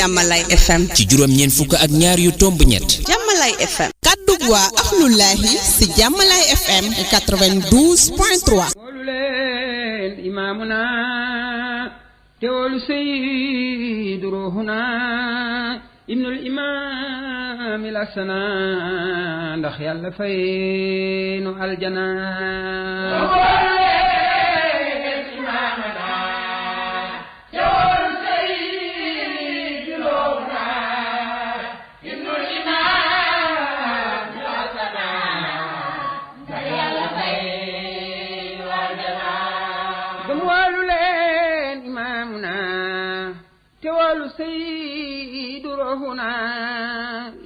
Jamalay FM ci juróom ñeent fukk ak ñaar yu tomb ñett. Jamalay FM kaddu waa Ahlulahi ci Jamalay FM 92.3. wolu leen imaamuna teewlu sayyidu ruhuna ibnul imaam il asana ndax yàlla fay nu aljana. سيد روحنا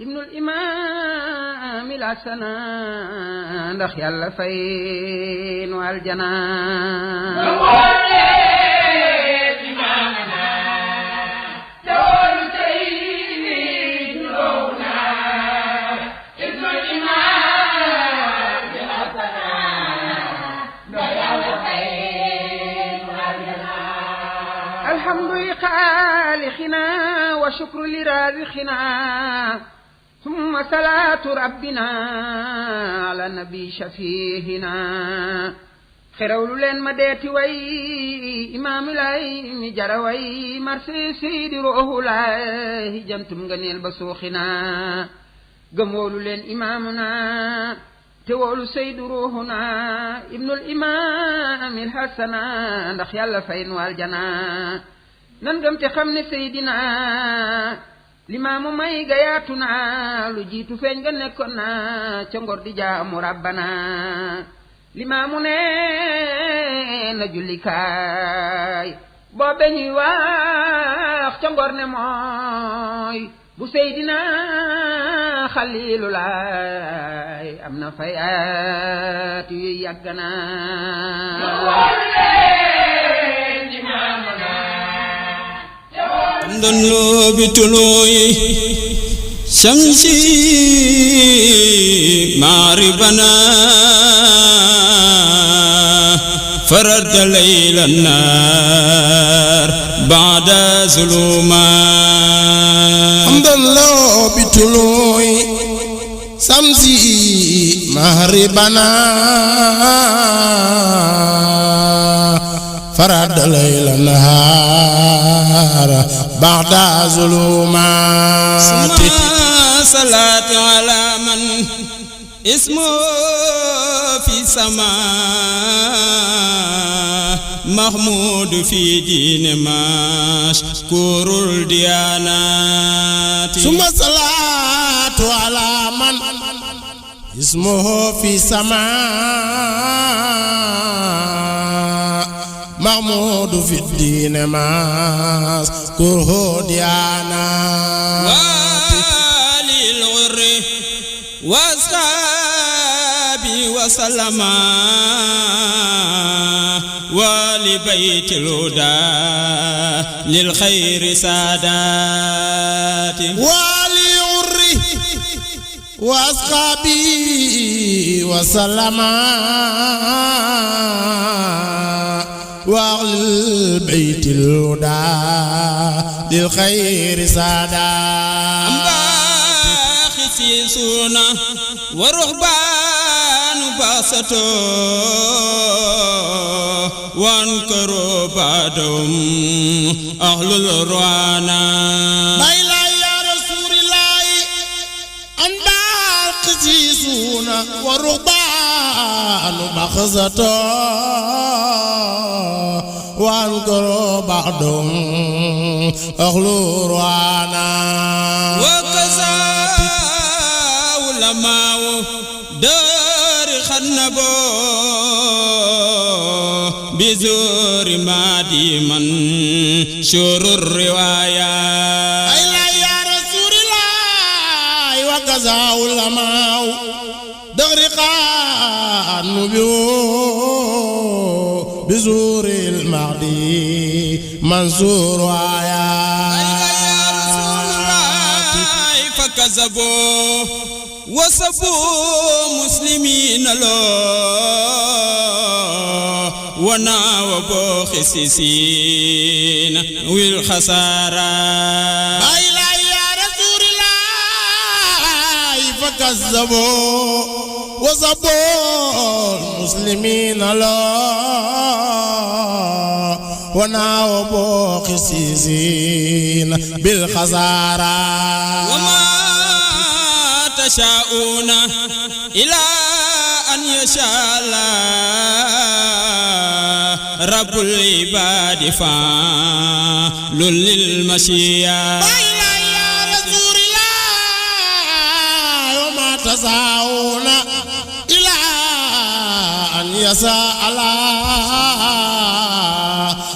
ابن الإمام الحسن ndax Yàlla fay nu aljana. خالقنا وشكر لرازقنا ثم صلاة ربنا على النبي شفيهنا خيرول لين مديتي وي إمام لاي جروي مرسي سيد روح لاي جنتم غنيل بسوخنا قمول لين إمامنا تولو سيد روحنا ابن الإمام الحسن ndax Yàlla fay nu aljana. nan gëm te xam ne Seydina Limaamu may gayaatu na lu jiitu feeñ nga nekkoon na ca Ngor di jaamu Rabbana. Limaamu ne na jullikaay boobe ñuy wax ca Ngor ne mooy bu Seydina Xaliilulaay am na fayaat yu yàgg na. ndonlo bituluyi shamsi maribana فرد ليل النار بعد ظلمات ndonlo bituluyi shamsi maribana فرد ليل النهار بعد ظلمات. صلاة على من اسمه في سماء محمود في دين مشكور الديانات. ثم صلاة على من اسمه في سماء محمود في الدين مذكوره ديانا. والي الغر واصحابي وسلم ولبيت الهدى للخير سادات. والي الغر واصحابي وسلم والبيت الهدى للخير سادات. باخسيسون ورهبان باسطو وانكروا بعدهم أهل الروانا. بيلا يا رسول الله أن باخسيسون ورهبان باسطو وانكروا بعضهم أهل روانا. وكذا علماء دار خنبو بزور مادي من شور الرواية. أيلا يا رسول الله وكذا علماء دار خنبو بزور المهدي منصور آيا. يا رسول الله فكذبوا وصفوا مسلمين له وناوب خسيسين والخسارة بايلا يا رسول الله فكذبوا وصبوا المسلمين لا وناوبوا خسيسين بالخسارة وما تشاءون إلى أن يشاء الله رب العباد فعل للمشيئة بايلا يا رسول الله وما تسعون إلى أن يشاء الله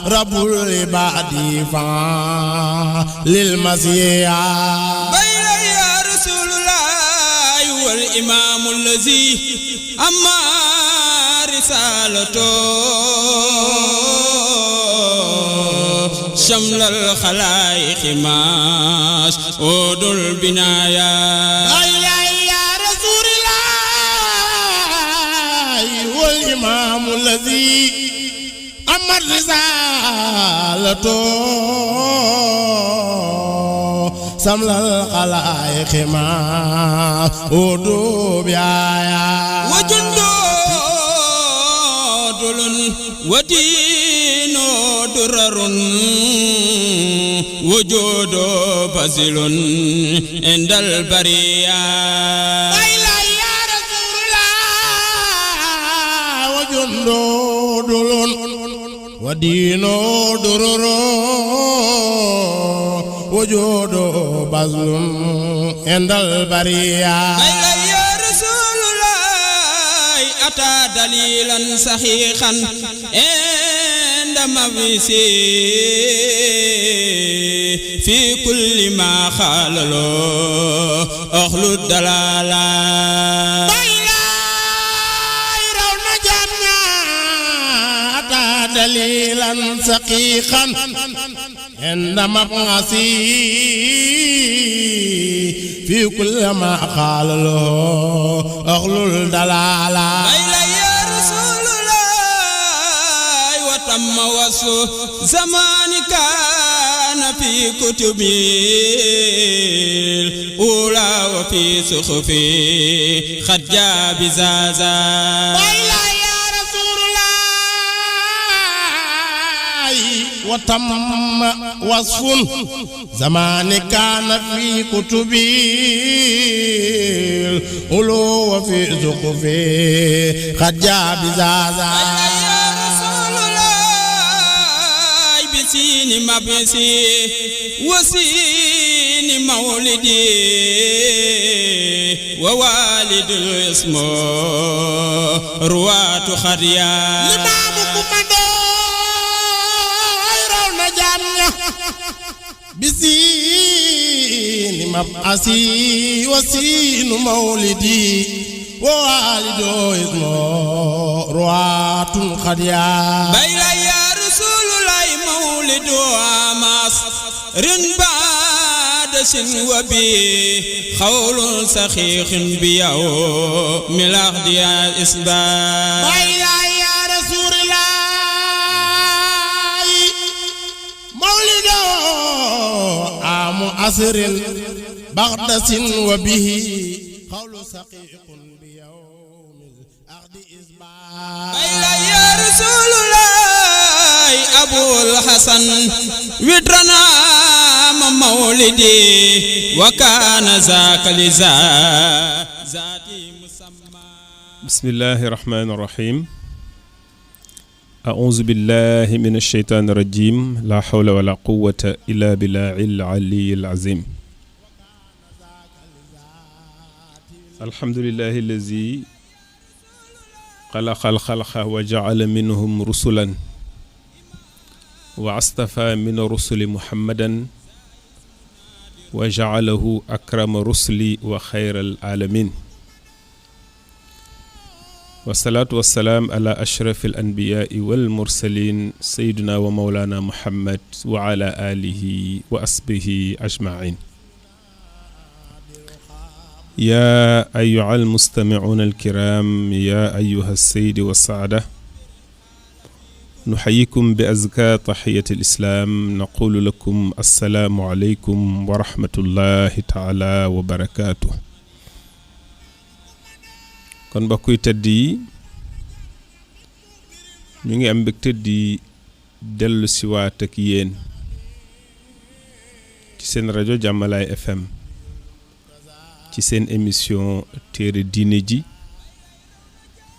رب العباد فعل للمشيئة بايلا يا رسول الله والإمام الذي أما رسالته شمل الخلائق مسعود البنايا بايلا يا رسول الله والإمام الذي أما رسالته سمل الخلائق مسعود بيايا وجندود ودين درر وجود بازل عند البرية بايلا يا رسول الله وجندود ودين درر وجود بازل عند البرية بايلا يا رسول الله أتى دليلا صحيحا عند مبيسي في كل ما خال له أهل الدلالة بايلا يرون جمنا أتى دليلا صحيحا عند مبعثي في كل ما قال له أهل الدلالة بايلا يا رسول الله وتم وصف زمان كان في كتبي الأولى وفي صحفي قد جاء بزازا بايلا يا رسول الله وتم وصف زمان كان في كتبي الأولى وفي صحفي قد جاء بزازا يا رسول الله بسين مبسي وسين مولدي ووالد اسمه رواة خريا لمامكم يرون جامنا بسين مبعثي وسين مولدي ووالد اسمه رواة خريا بايلا يا رسول الله مولد عماس رنباد سن وبي خول صخيخ بيوم الأخد يا إسباب بايلا يا رسول الله مولده عام عصر بغدس وبه قول صقيق بيوم الأخد إسباب بايلا يا رسول الله أبو الحسن ودرنا مولدي وكان ذاك ذاتي مسمى بسم الله الرحمن الرحيم أعوذ بالله من الشيطان الرجيم لا حول ولا قوة إلا بالله العلي العظيم الحمد لله الذي خلق الخلق وجعل منهم رسلا واصطفى من الرسل محمدا وجعله أكرم رسلي وخير العالمين والصلاة والسلام على أشرف الأنبياء والمرسلين سيدنا ومولانا محمد وعلى آله وأصحابه أجمعين. يا أيها المستمعون الكرام، يا أيها السيد والسعادة، nuxayikum bi azka taxiyati alislaam naqulu lakum assalaamu aleykum wa rahmatullahi taala wa barakaatu. kon mbokk yi tedd yi ñu ngi am mbégte di dellu siwaat ak yéen ci seen rajo Jàmmalaay FM ci seen émission téere diine ji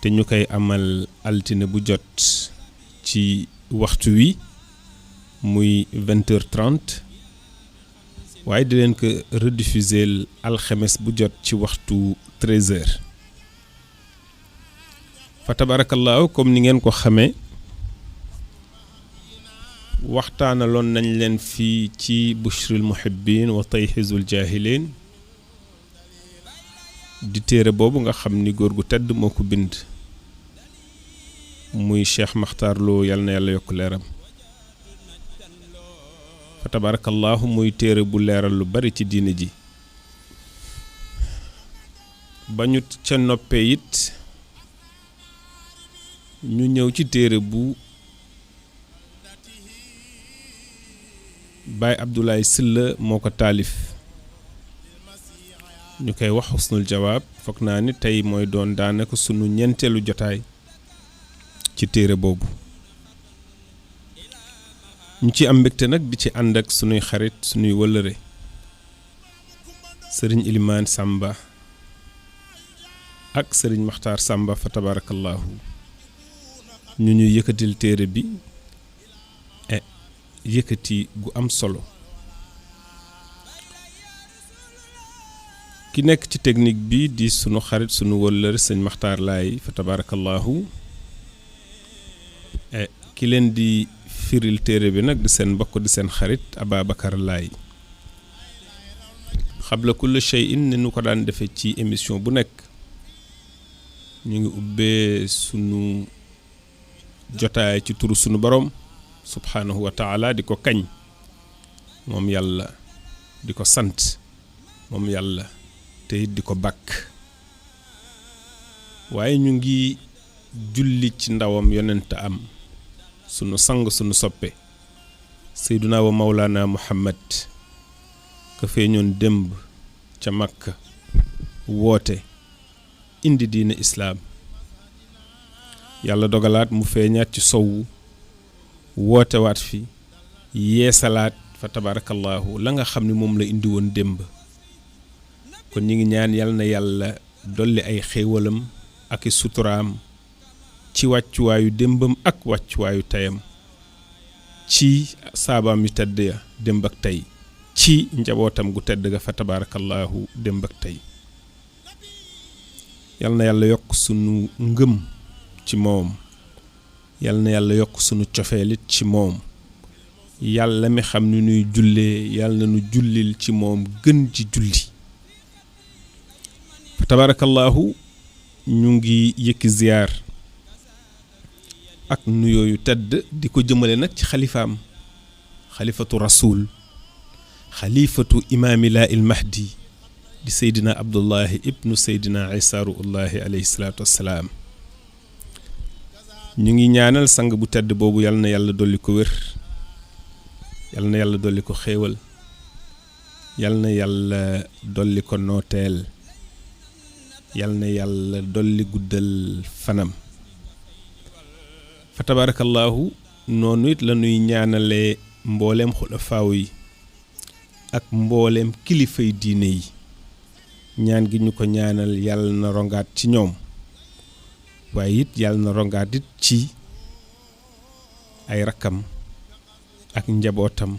te ñu koy amal altine bu jot ci waxtu wi muy 20h30 waaye di leen ko rediffuser alxemes bu jot ci waxtu 13h. fa tabarakallahu comme ni ngeen ko xamee waxtaanaloon nañ leen fii ci bushril muhibbin wa tayxizul jahilin di téere boobu nga xam ni góor gu tedd moo ko bind muy Cheikh Makhtar Lo yal na yàlla yokk leeram fa tabarakallahu muy téere bu leeral lu bari ci diine ji ba ñu ca noppee it ñu ñëw ci téere bu Baay Abdoulaye Sylla moo ko taalif ñu koy wax xusnul jawaab foog naa ni tey mooy doon daanaka sunu ñeenteelu jotaay ci téere boobu ñu ci am mbégte nag di ci ànd ak sunuy xarit sunuy wëllëre sëriñ Ilimaan Sàmba ak sëriñ Maxtaar Sàmba fa tabarakallahu ñu ñuy yëkkatil téere bi yëkkati gu am solo ki nekk ci technique bi di sunu xarit sunu wëllëre sëñ Maxtaar Laay fa tabarakallahu ki leen di firil téere bi nag di seen mbokk di seen xarit Ababacar Laay xabla kulli shay'in ni nu ko daan defee ci émission bu nekk ñu ngi ubbee sunu jotaay ci turu sunu borom subhanahu wa taala di ko kañ moom yàlla di ko sant moom yàlla te it di ko bàkk waaye ñu ngi julli ci ndawam yonent am sunu sang sunu soppe seyduna wa mawlana muhammad ka feeñoon démb ca Makka woote indi diine islaam yàlla dogalaat mu feeñaat ci sowu woote waat fi yeesalaat fa tabarakallahu la nga xam ne moom la indi woon démb kon ñi ngi ñaan yal na yàlla dolli ay xéewalam ak i suturaam ci wàccuwaayu démbam ak wàccuwaayu tayam ci saabaam yu tedd ya démb ak tey ci njabootam gu tedd ga fa tabarakallahu démb ak tey yal na yàlla yokk sunu ngëm ci moom yal na yàlla yokk sunu cofeelit ci moom yàlla mi xam ni nuy jullee yàlla na nu jullil ci moom gën ci julli fa tabarakallahu ñu ngi yëkki ziyaar ak nuyoo yu tedd di ko jëmale nag ci xalifaam xalifatu rasul xalifatu imaami laa il mahdi di seydina abdullahi ibnu seydina isa ruullahi alayhi salaatu wassalaam ñu ngi ñaanal sang bu tedd boobu yal na yàlla dolli ko wér yal na yàlla dolli ko xéewal yal na yàlla dolli ko nooteel yal na yàlla dolli guddal fanam fa tabarakallahu noonu it la ñuy ñaanalee mbooleem xulafaaw yi ak mbooleem kilifay diine yi ñaan gi ñu ko ñaanal yàlla na rongaat ci ñoom waaye it yàlla na rongaat it ci ay rakkam ak njabootam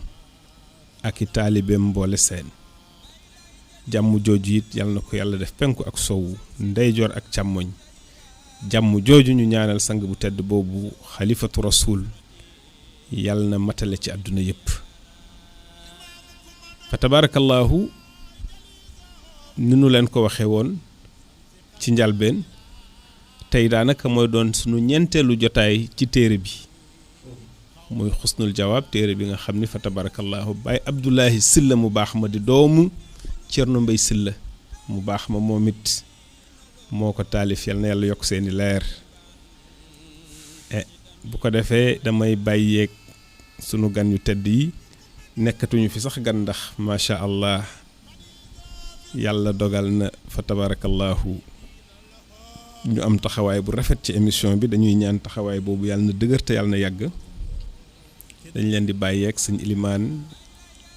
ak i taalibeem mboole seen jàmm jooju it yàlla na ko yàlla def penku ak sowu ndeyjoor ak càmmoñ jàmm jooju ñu ñaanal sang bu tedd boobu xalifatu rasul yàlla na matale ci àdduna yépp fa tabarakallahu ni nu leen ko waxee woon ci njalbeen tey daanaka mooy doon sunu ñeenteelu jotaay ci téere bi muy xusnul jawaab téere bi nga xam ni fa tabarakallahu Baay Abdoulaye Sylla mu baax ma di doomu Cerno Mbay Sylla mu baax ma moom it moo ko taalif yal na yàlla yokk seeni leer bu ko defee damay bàyyeeg sunu gan yu tedd yi nekkatuñu fi sax gan ndax macha allah yàlla dogal na fa tabarakallahu ñu am taxawaay bu rafet ci émission bi dañuy ñaan taxawaay boobu yàlla na dëgër te yàlla na yàgg dañ leen di bàyyeeg sëñ Ilimaan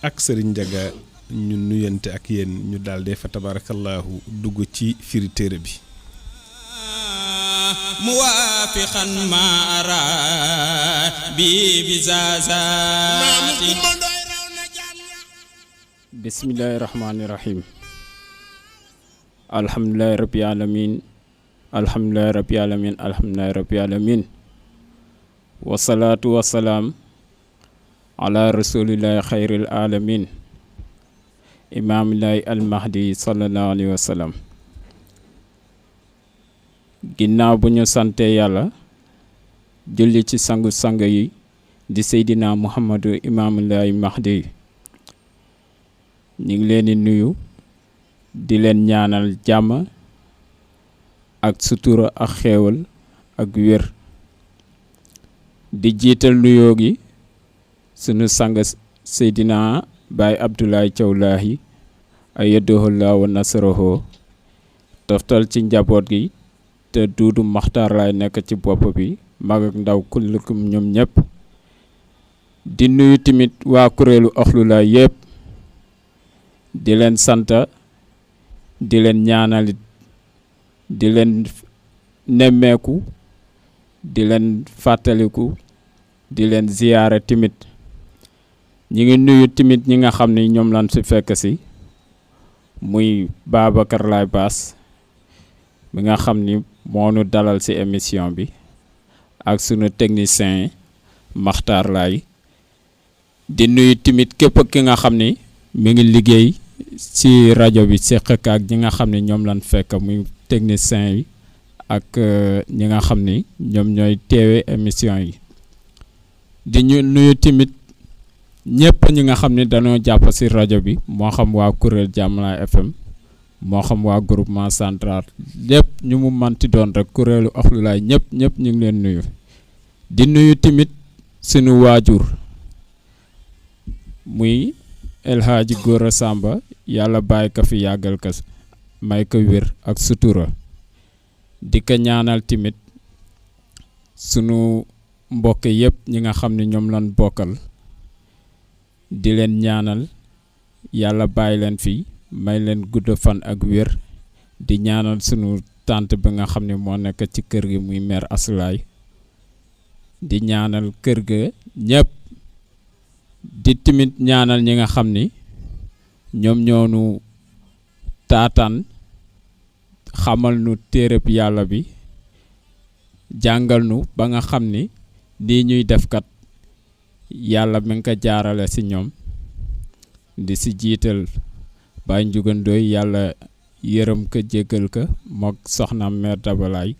ak sëriñ Njaga ñu nuyante ak yéen ñu daal dee fa tabarakallahu dugg ci firi téere bi موافقا ما أرى بزازات بسم الله الرحمن الرحيم الحمد لله رب العالمين الحمد لله رب العالمين الحمد لله رب العالمين والصلاة والسلام على رسول الله خير العالمين إمام الله المهدي صلى الله عليه وسلم ginnaaw bu ñu sante yàlla julli ci sangu-sang yi di Seydina Muhammadu Imaamullahi Mahdi ñu ngi leen di nuyu di leen ñaanal jàmm ak sutura ak xéewal ak wér di jiital nuyoo gi sunu sang Seydina Baay Abdoulaye Thiaw Lahi ayyadahu wa nasarahu toftal ci njaboot gi te Duudu Maxtaar laay nekk ci bopp bi mag ak ndaw kullukum ñoom ñëpp di nuyu tamit waa kuréelu Axlu Laay yëpp di leen sant di leen ñaanalit di leen nemmeeku di leen fàttaliku di leen ziyaara tamit ñi ngi nuyu tamit ñi nga xam ne ñoom lan fi fekk si muy Babacar Laay Baas mi nga xam ni moo nu dalal ci émission bi ak sunu technicien Maxtaar Laay di nuyu tamit képp ki nga xam ni mi ngi liggéey ci rajo bi seq ak ñi nga xam ne ñoom lan fekk muy technicien yi ak ñi nga xam ni ñoom ñooy teewe émission yi di ñu nuyu tamit ñëpp ñi nga xam ne dañoo jàpp ci rajo bi moo xam waa kuréel Jàmmalaay FM moo xam waa groupement central lépp ñu mu manti doon rek kuréelu Axlu Laay ñëpp ñu ngi leen nuyu di nuyu tamit sunu waajur muy El Hadji Gora Samba yàlla bàyyi ko fi yàggal ko may ko wér ak sutura di ko ñaanal tamit sunu mbokk yëpp ñi nga xam ne ñoom lan bokkal di leen ñaanal yàlla bàyyi leen fi may leen gudd fan ak wér di ñaanal sunu tante bi nga xam ne moo nekk ci kër gi muy mère Asulaay di ñaanal kër ga ñëpp di timit ñaanal ñi nga xam ni ñoom ñoonu taataan xamal nu téereb yàlla bi jàngal nu ba nga xam ni lii ñuy defkat yàlla mi ngi ko jaarale ci ñoom di ci jiital Baay Njugandooy yàlla yërëm ko jéggal ko mook soxnaam mère Dabalaay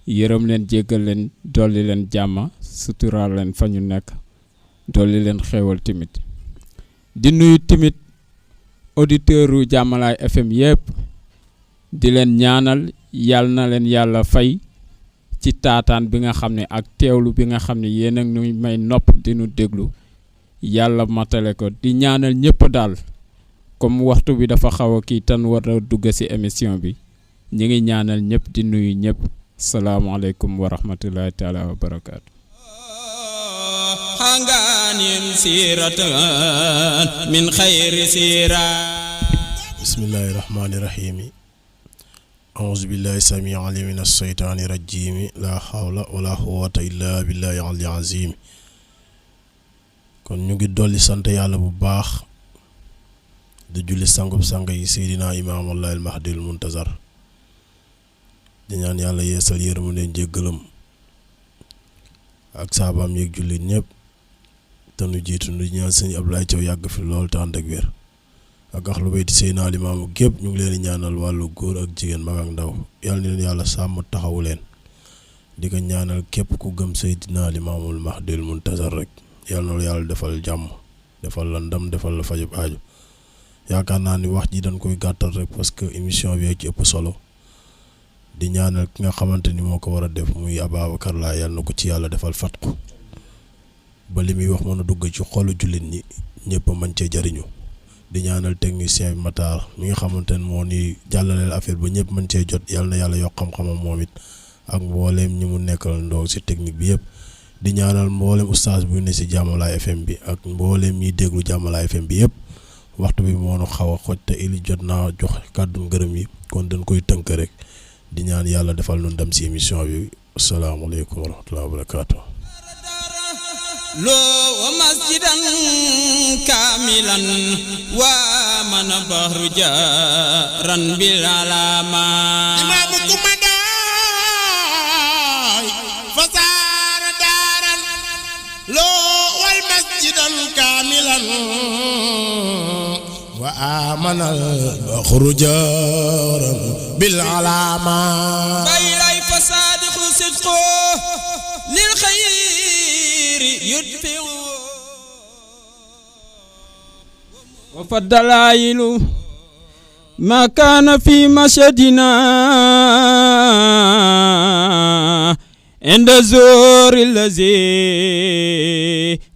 yërëm leen jéggal leen dolli leen jàmm suturaal leen fa ñu nekk dolli leen xéewal tamit di nuyu tamit auditeuru Jàmmalaay FM yëpp di leen ñaanal yàlla na leen yàlla fay ci taataan bi nga xam ne ak teewlu bi nga xam ne yéen ak nu may nopp di nu déglu yàlla matale ko di ñaanal ñëpp daal comme waxtu bi dafa xaw a kii tan war a dugg ci émission bi ñi ngi ñaanal ñëpp di nuyu ñëpp salaamaaleykum wa rahmatullahi taala wa barakaatu hanganin siratan min khayri sira bismillahi rahmani rahimi a'udhu billahi samii'il 'aliim minash shaytaani rajiim la hawla wala quwwata illa billahi al-'aliyyil 'aziim kon ñu ngi dolli sant yàlla bu baax di julli sangub sang yi Seydina Imaamullah al-Mahdi al-Muntazar di ñaan yàlla yeesal yërmande jéggalam ak saabaam yeeg jullit ñëpp te nu jiitu nu ñaan sëñ Abdoulaye Thiaw yàgg fi lool te ànd ak wér ak axlu bayti Seydina Limaamu gépp ñu ngi leen di ñaanal wàllu góor ak jigéen mag ak ndaw yàlla na leen yàlla sàmm taxawu leen di ko ñaanal képp ku gëm Seydina Limaamul Mahdi al-Muntazar rek yàlla na la yàlla defal jàmm defal la ndam defal la fajub aaju yaakaar naa ni wax ji dañ koy gàttal rek parce que émission bi ci ëpp solo di ñaanal ki nga xamante ni moo ko war a def muy Ababacar laa yàlla na ko ci yàlla defal fatku ba li muy wax mën a dugg ci xolu jullit ñi ñëpp mën cee jariñu di ñaanal technicien bi Matar mi nga xamante ne moo ni jàllaleel affaire ba ñëpp mën cee jot yàlla na yàlla yokk xam-xamam moom it ak mbooleem ñi mu nekkal ndoo si technique bi yëpp di ñaanal mbooleem oustaz bu ne si Jàmmalaay FM bi ak mbooleem ñiy déglu Jàmmalaay FM bi yëpp waxtu bi moo nu xaw a xoj te ili jot naa jox kàddu ngërëm yi kon dañ koy tënk rek di ñaan yàlla defal nu ndam si émission bi asalaamaaleykum wa rahmatullahi wa barakaatu. loo wa masjidan kaamilan wa man bahru jaran bil alama imaamu kumadaay fasaara daaran loo wal masjidan kaamilan wa amanal bahru jaran bil alama baylay fasaadiqu sidqu lil xayr وفالدلائل ما كان في مشهدنا عند زور الذي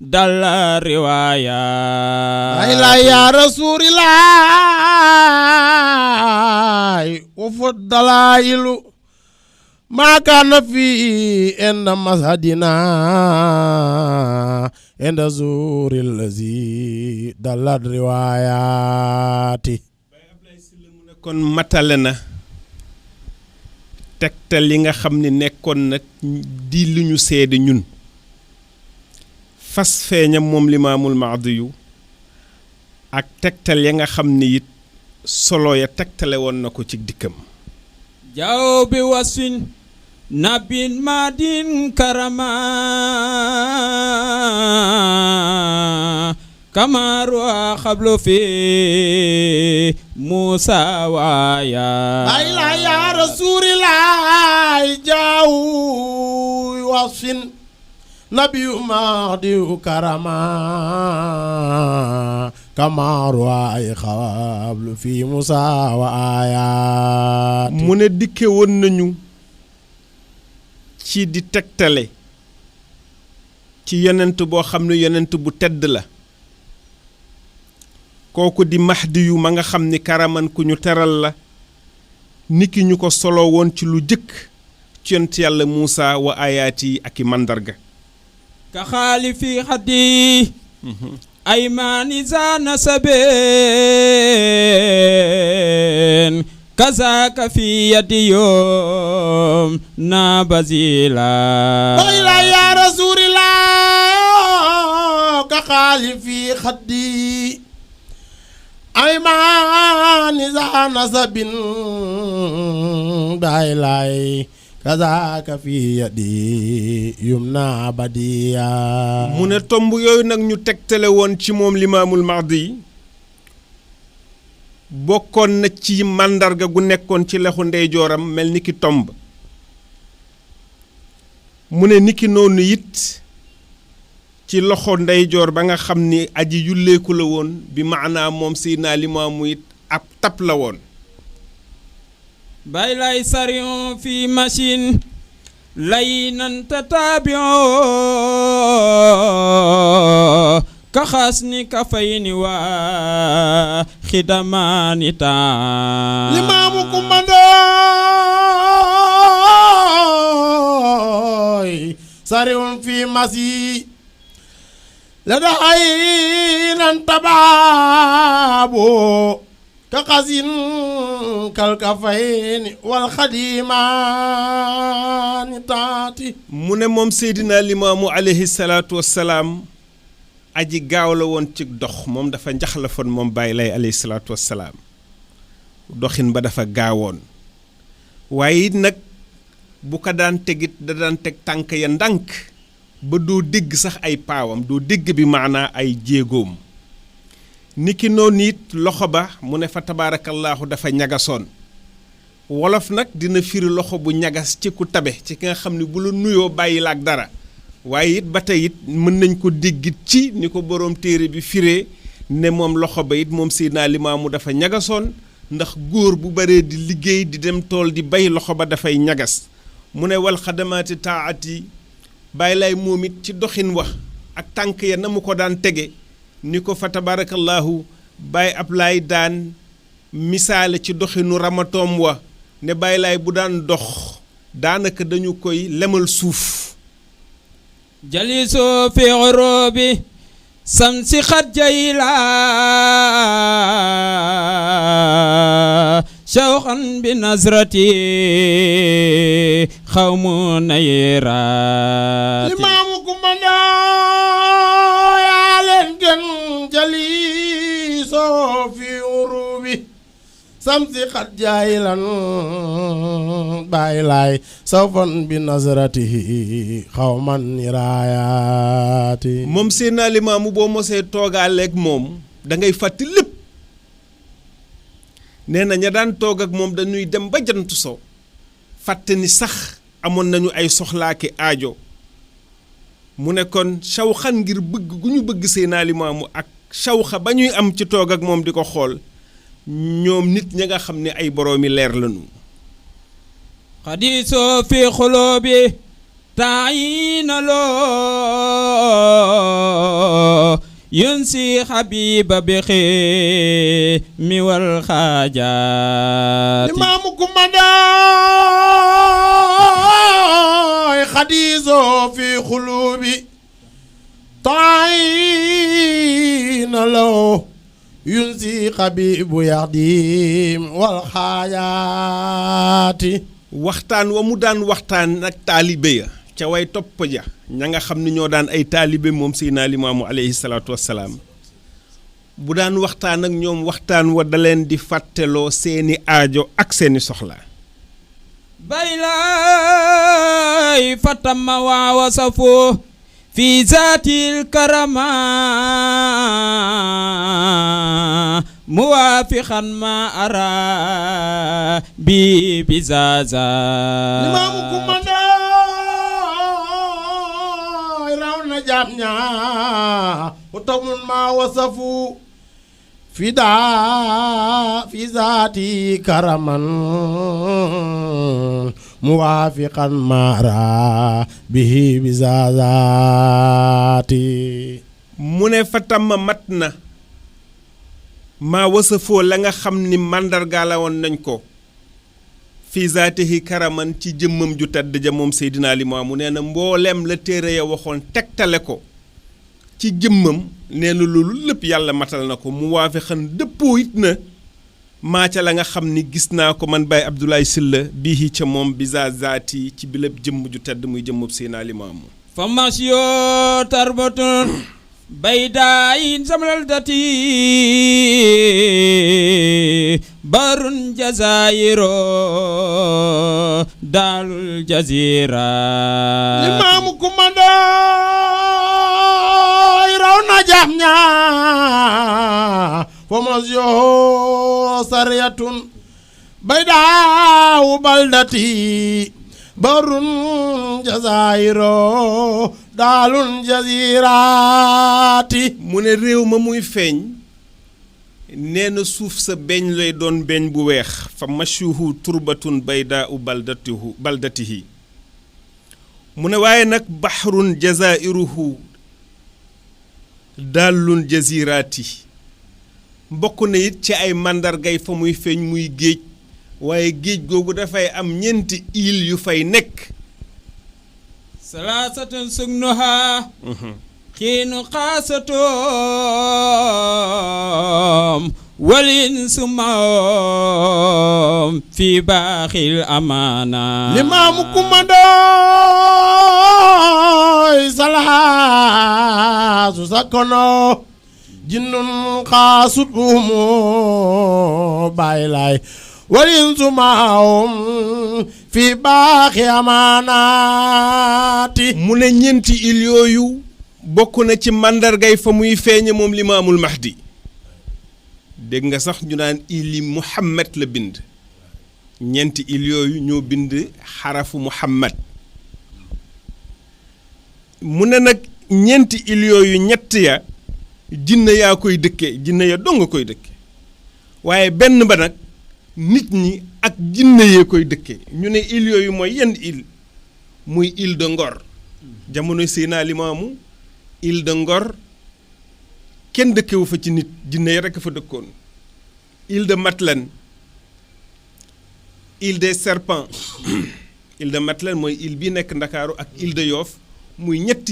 دل الرواية إلا يا رسول الله وفالدلائل ما كان في عند مشهدنا عند زور الذي دل الروايات kon matale na tegtal li nga xam ne nekkoon nag di lu ñu seede ñun fas feeñam moom Limaamul Mahdi yu ak tegtal ya nga xam ne it solo ya tegtale woon na ko ci dikkam jaaw bi wasfin nabin madin karama kamaru xablu fi Musa waaya ayla ya rasulillah jaaw wasfin nabiyu mahdi karama kamaru ay xablu fi Musa waaya mu ne dikke woon nañu ci di tegtale ci yonent boo xam ne yonent bu tedd la kooku di Mahdi yu ma nga xam ni karaman ku ñu teral la niki ñu ko solo woon ci lu jëkk ci yonent yàlla Muusa wa ayaat yi ak i màndarga ka xaali fi xaddi ay maani zaana sabeen kazaka fi yadi yom na bazila bayla ya rasulillah ka xaali fi xaddi ay maani zaana sabin baylay kazaka fi yadi yum na badiya mu ne tomb yooyu nag ñu tegtale woon ci moom Limaamul Mahdi bokkoon na ci màndarga gu nekkoon ci lexu ndeyjooram mel ni ki tomb mu ne niki noonu it ci loxo ndeyjoor ba nga xam ni aji yulleeku la woon bi maanaam moom Seydina Limaamu it ab tab la woon bay lay sarion fi machine lay nan tataabiyo ka xas ni ka fay ni waa xidamaani taa Limaamu kumandooy sarion fi masi la daay nan tabaabo ka xasin kal ka fay ni wal xadimaani taati mu ne moom Seydina Limaamu alayhi salaatu wassalaam aji gaaw la woon ci dox moom dafa njaxlafoon moom Baay Lay alayhi salaatu wassalaam doxin ba dafa gaawoon waaye it nag bu ko daan tegit da daan teg tànk ya ndànk ba doo dégg sax ay paawam doo dégg bi maanaa ay jéegoom niki noonu it loxo ba mu ne fa tabaarakallaahu dafa ñagasoon wolof nag dina firi loxo bu ñagas ci ku tabe ci ki nga xam ne bu la nuyoo bàyyi la ak dara waaye it ba tey it mën nañ ko déggit ci ni ko boroom téere bi firee ne moom loxo ba it moom Seydina Limaamu dafa ñagasoon ndax góor bu baree di liggéey di dem tool di bay loxo ba dafay ñagas mu ne wal xadamaati taati bàyyi lay moom it ci doxin wax ak tànk ya na mu ko daan tege ni ko fa tabarakallahu Baay Ablaay daan misaale ci doxinu ramatoom wa ne bàyyi laay bu daan dox daanaka dañu koy lemal suuf jaliso fi urubi samsi xat jayla shawqan bi nazrati xawmu nayraati limaamu kumanda yaa leen gën jaliso fi urubi samsi xat jaylan bàyyi laay sawfan bi nazratihi xawman niraayaati moom seen naa limaamu boo mosee toogaaleeg moom da ngay fàtti lépp nee na ña daan toog ak moom dañuy dem ba jant so fàtte ni sax amoon nañu ay soxlaaki aajo mu ne kon sawxan ngir bëgg gu ñu bëgg seen naa limaamu ak sawxa ba ñuy am ci toog ak moom di ko xool ñoom nit ña nga xam ne ay boroomi leer lañu xadiisoo fi xuloobi taayina loo yunsi xabiba bi mi wal xaajaati limaamu kumandaay xadiisoo fi xulubi taayina loo yunsi xabibu yaxdim wal xaajaati waxtaan wa mu daan waxtaan ak taalibe ya ca way topp ja ña nga xam ne ñoo daan ay taalibe moom Seydina Limaamu alayhi salaatu wassalaam bu daan waxtaan ak ñoom waxtaan wa da leen di fàtteloo seeni aajo ak seeni soxla baylay fatama waawa safo fi zaatil karama muwaafiqan ma ara bi bizaza limaamu kumanda raw na jaam ñaa utamun ma wasafu fi zaati karaman muwaafiqan mara bihi bizazaati mu ne fatama mat na maa wasafoo la nga xam ni màndargaala woon nañ ko fii zaatihi karaman ci jëmmam ju tedd ja moom Seydina Limaamu nee na mbooleem la téere ya waxoon tegtale ko ci jëmmam nee na loolu lépp yàlla matal na ko mu waafi xan dëppoo it na maa ca la nga xam ni gis naa ko man Baye Abdoulaye Sylla bii ca moom bisa zaati ci bileb jëmm ju tedd muy jëmmam Seydina Limaamu fa masyo tarbatun baydayin samlaldati barun jazayiro dalul jazira limaamu kumandaay raw na jaam ñaa fa masyo sariyatun baydaawu baldati barun jazayiro daalun jaziraati mu ne réew ma muy feeñ nee na suuf sa beñ lay doon beñ bu weex fa mashuhu turbatun baydaa u baldatihi mu ne waaye nag baxrun jazairuhu daalun jaziraati mbokk na it ci ay màndargay fa muy feeñ muy géej waaye géej googu dafay am ñeenti île yu fay nekk salaasatun sugnuha xiinu xaasatom walin sumawom fi baaxil amaana limaamu kumandaay salaasu sakkono jinnun xaasut buumu bàyyi laay walin sumaawum fi baaxi amaanaati mu ne ñeenti il yooyu bokk na ci màndargay fa muy feeñe moom Limaamul Mahdi dégg nga sax ñu naan ili Muhammad la bind ñeenti il yooyu ñoo bind xarafu Muhammad mu ne nag ñeenti il yooyu ñett ya jinne yaa koy dëkke jinne ya dong nga koy dëkke waaye benn ba nag nit ñi ak jinne yee koy dëkkee ñu ne île yooyu mooy yenn île muy île de Ngor jamono Seydina Limaamu île de Ngor kenn dëkkewu fa ci nit jinne yi rekk fa dëkkoon île de Madeleine île des serpents île de Madeleine mooy île bi nekk Ndakaaru ak île de Yoff muy ñetti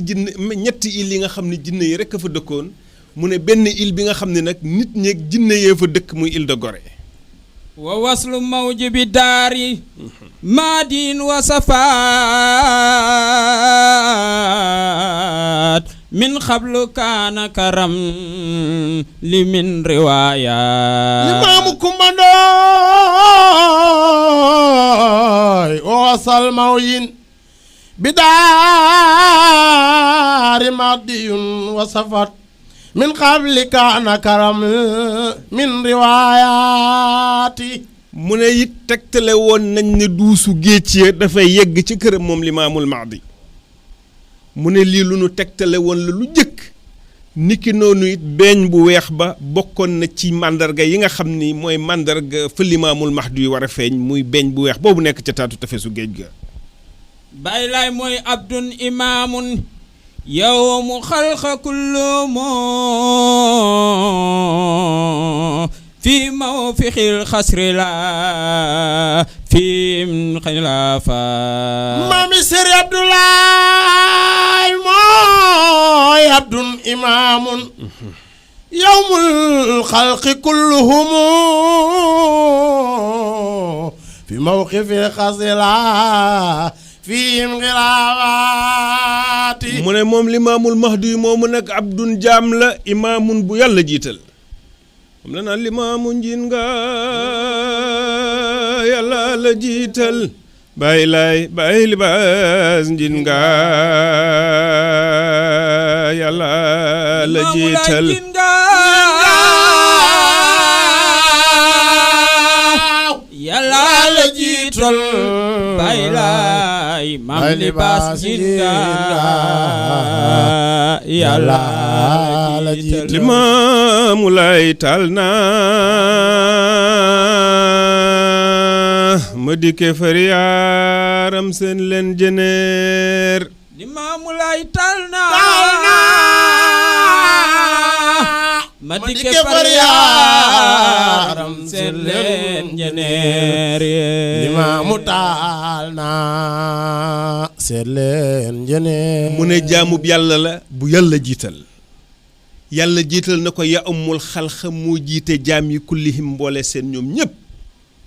île yi nga xam ne jinne yi rekk fa dëkkoon mu ne benn île bi nga xam ne nag nit ñeeg jinne yee fa dëkk muy île de Gorée wa waslu mawji bi daari maadin wa safaat min xablu kaana karam li min riwaaya limaamu kumbandooy wasal mawyin bi daari maadin wa safaat min qabli kaana karam min riwaayaati mu ne it tegtale woon nañ ne duusu géej ya dafay yegg ci këram moom Limaamul Mahdi mu ne lii lu nu tegtale woon la lu jëkk niki noonu it beeñ bu weex ba bokkoon na ci màndarga yi nga xam ni mooy màndarga fa Limaamul Mahdi yu war a feeñ muy beeñ bu weex boobu nekk ca taatu tefesu géej ga Baay Laay mooy abdun imaamun yawmu xalqa kullu moo fi mawfiqil xasri la fi xilaafa maami Sëriñ Abdoulaye mooy abdun imaamun yawmul xalqi kulluhum fi mawqifil xasri la fiim xilaawaati mu ne moom Limaamul Mahdi moomu nag abdun jaam la imaamun bu yàlla jiital moom la naan limaamu njiin nga yàlla la jiital bàyyi laay bàyyi libaas njiin nga yàlla la jiital yàlla la jiital bàyyi laay maam libaas njiin nga yàlla la jiital Limaamu Laay taal na ma dikke fari yaaram seen leen jëneer Limaamu Laay taal na ma dikke fari yaaram seen leen jëneer Limaamu taal na seen leen jëneer mu ne jaamub yàlla la bu yàlla jiital yàlla jiital na ko ya umul xalxa moo jiite jaam yi kullihim mboole seen ñoom ñépp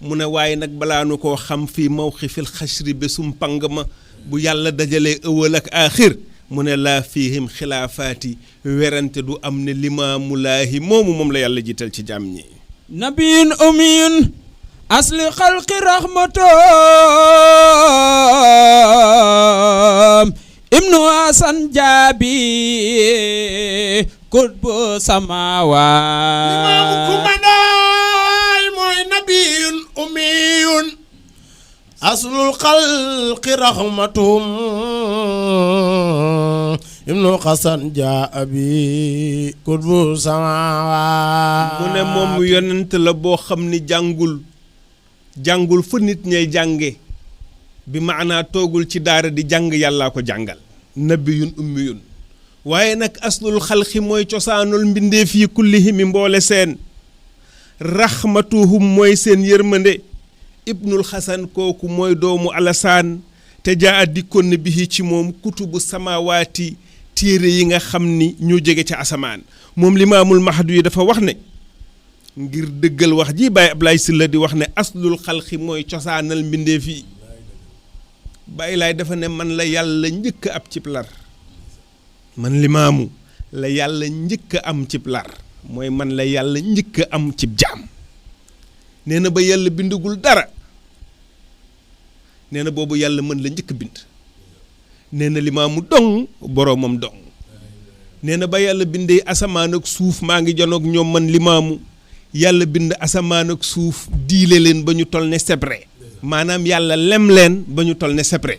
mu ne waaye nag balaa nu koo xam fii mawqifil xasri bésum pang ma bu yàlla dajalee ëwal ak aaxir mu ne laa fiihim xilaafaati werante du am ne limaamulaahi moomu moom la yàlla jiital ci jaam ñi nabiyun umiyun asli xalqi rahmatom ibnu hasan jaabi kutbu samaawaat Limaamu kumbandooy mooy nabiyun umiyun aslul xalqi rahmatum ibnu xasan jaabi kutbu samaawaat mu ne moom yonent la boo xam ni jàngul fa nit ñay jànge bi maanaa toogul ci daara di jàng yàllaa ko jàngal nabiyun ummiyun waaye nag aslul xalqi mooy cosaanul mbindeef yi kullihimi mboole seen raxmatuhum mooy seen yërmande ibnul xasan kooku mooy doomu alasaan te jaa dikkoon na bihi ci moom kutubu samawaati téere yi nga xam ni ñoo jege ca asamaan moom Limaamul Mahdi yi dafa wax ne ngir dëggal wax ji Baye Ablaye Sylla di wax ne aslul xalqi mooy cosaanal mbindeef yi Baye Laay dafa ne man la yàlla njëkk ab cib lar man Limaamu la yàlla njëkk am cib lar mooy man la yàlla njëkk am cib jaam nee na ba yàlla bindagul dara nee na boobu yàlla mën la njëkk bind nee na Limaamu dong boroomam dong nee na ba yàlla bindee asamaan ak suuf maa ngi janoog ñoom man Limaamu yàlla bind asamaan ak suuf diile leen ba ñu tol ne sebre maanaam yàlla lem leen ba ñu tol ne sebre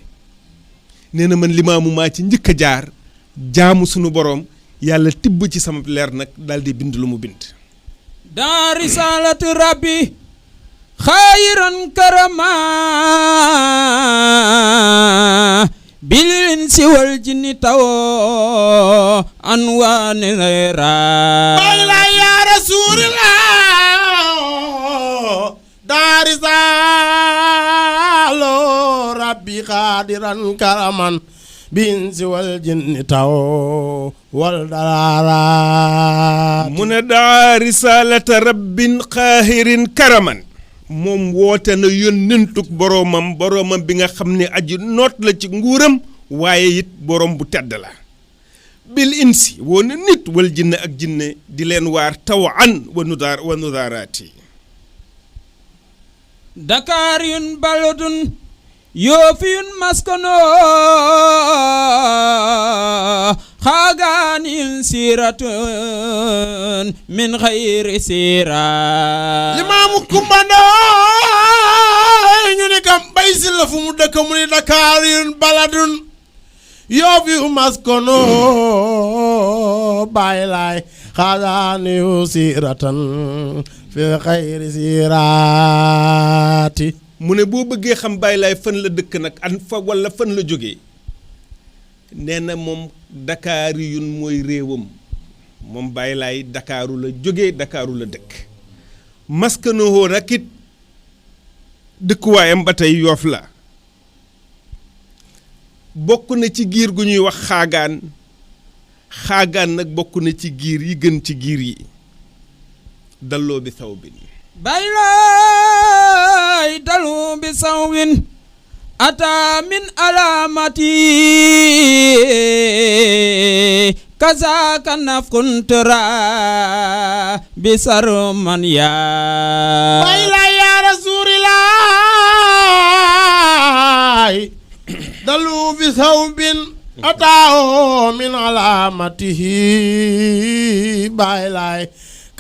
nee na man Limaamu maa ci njëkk a jaar jaamu sunu boroom yàlla tibb ci sama leer nag daal di bind lu mu bind dans risalatu rabbi خيرا كرما بالإنس والجن تو أنوان غيرا بايلا يا رسول الله دار سالو ربي قادرا كرما بالإنس والجن تو والدرارات mu ne daa risalata rabbin qaahirin karaman moom woote na yónnentug boroomam bi nga xam ne aji noot la ci nguuram waaye it boroom bu tedd la bil insi woo na nit wal jinne ak jinne di leen waar tawan wa nudaaraati Dakar yun baladun yoofiyun maskano xaaganil siiratun min xayri siira limaamu kumbando ñu ne kam bay si la fu mu dëkk mu ni Dakar yun baladun yoofiyu maskono bàyyi laay xaaganiyu siiratan fi xayri siiraati mu ne boo bëggee xam Baay Laay fan la dëkk nag an fa walla fan la jógee nee na moom Dakar yun mooy réewam moom Baay Laay Dakaaru la jógee Dakaaru la dëkk maskanoo nag it dëkkuwaayam ba tey Yoof la bokk na ci giir gu ñuy wax xaagaan nag bokk na ci giir yi gën ci giir yi dalloo bi saw bin Baay Laay dalu bi sawin ata min alamati kazaka nafkun tara bi sarman ya Baay Laay ya rasulillahi dalu bi sawbin ataahu min alamatihi Baay Laay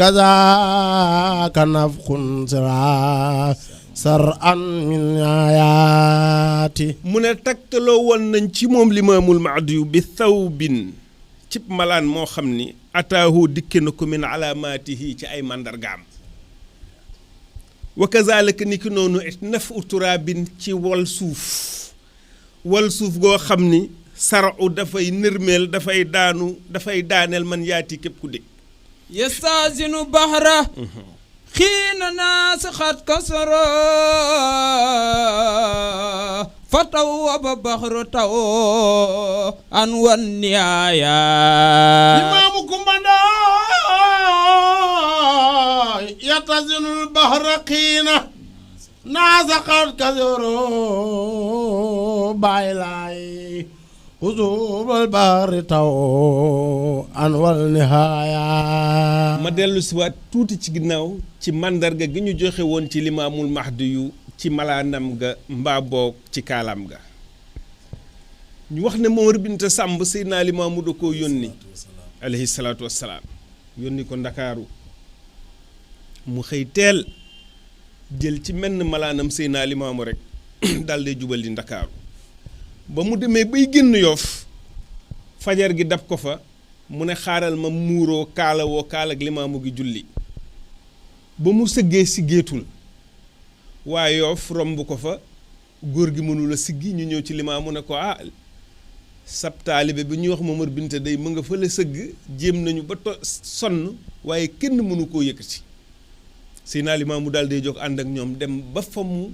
kazaka nafkun tara sar'an min ayaati mu ne taktaloo woon nañ ci moom limaamul mahdiyu bi thawbin cib malaan moo xam ni ataahu dikke na ko min alaamaatihi ci ay màndargaam wa kazalika ni ki noonu it nafu turaabin ci wal suuf goo xam ni sar'u dafay nërmeel dafay daaneel man yaati képp ku dégg yastazinu bahra xiina naas xat kasara fa taw ba baxru taw an wan niyaaya imaamu kumbando yatazinul bahra xiina naas xat kasara Baay Laay huzubal bahri taw an wal nihaaya ma dellu si waat tuuti ci ginnaaw ci màndarga gi ñu joxe woon ci limaamul mahdiyu ci malaanam ga mbaa boog ci kaalam ga ñu wax ne Momar Binta Samb Seydina Limaamu da koo yónni alayhi salaatu wassalaam yónni ko ndakaaru mu xëy teel jël ci menn malaanam Seydina Limaamu rek daal di jubal di ndakaaru ba mu demee bay génn Yoof fajar gi dab ko fa mu ne xaaral ma muuroo kaalawoo kaal ak limaamu gi julli ba mu sëggee si géetul waaye Yoof romb ko fa góor gi mënula siggi ñu ñëw ci limaamu ne ko sab taalibe bi ñuy wax Momar Binta day mu nga fa la sëgg jéem nañu ba sonn waaye kenn mënu koo yëkkati Seydina Limaamu daal day jóg ànd ak ñoom dem ba fa mu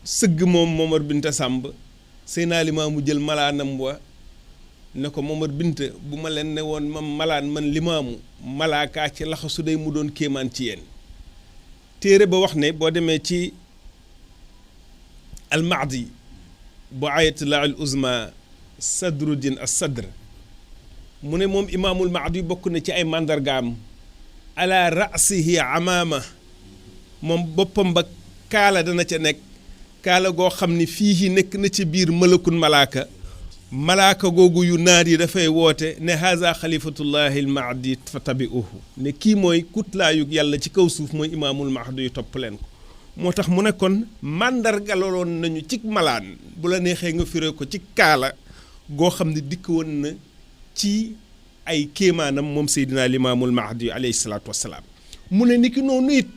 sëgg moom Momar Binta Samb Seydina Limaamu jël malaanam wa ne ko Momar Binta bu ma leen ne woon ma malaan man Limaamu malaakaa ci laxasu day mu doon kéemaan ci yéen téere ba wax ne boo demee ci almahdi bu ayatullah al uzma sadruddin as sadr mu ne moom imaamul mahdi bokk na ci ay màndargaam ala rasihi amaama moom boppam ba kaala dana ca nekk kaala goo xam ni fii nekk na ci biir malakun malaaka googu yu naar yi dafay woote ne haza xalifatullahi al mahdi fa tabi'uhu ne kii mooy kutlaayug yàlla ci kaw suuf mooy imaamul mahdi yu topp leen ko moo tax mu ne kon màndargaloon nañu ci malaan bu la neexee nga firee ko ci kaala goo xam ne dikk woon na ci ay kéemaanam moom Seydina Limaamul Mahdi alayhi salaatu wassalaam mu ne ni ki noonu it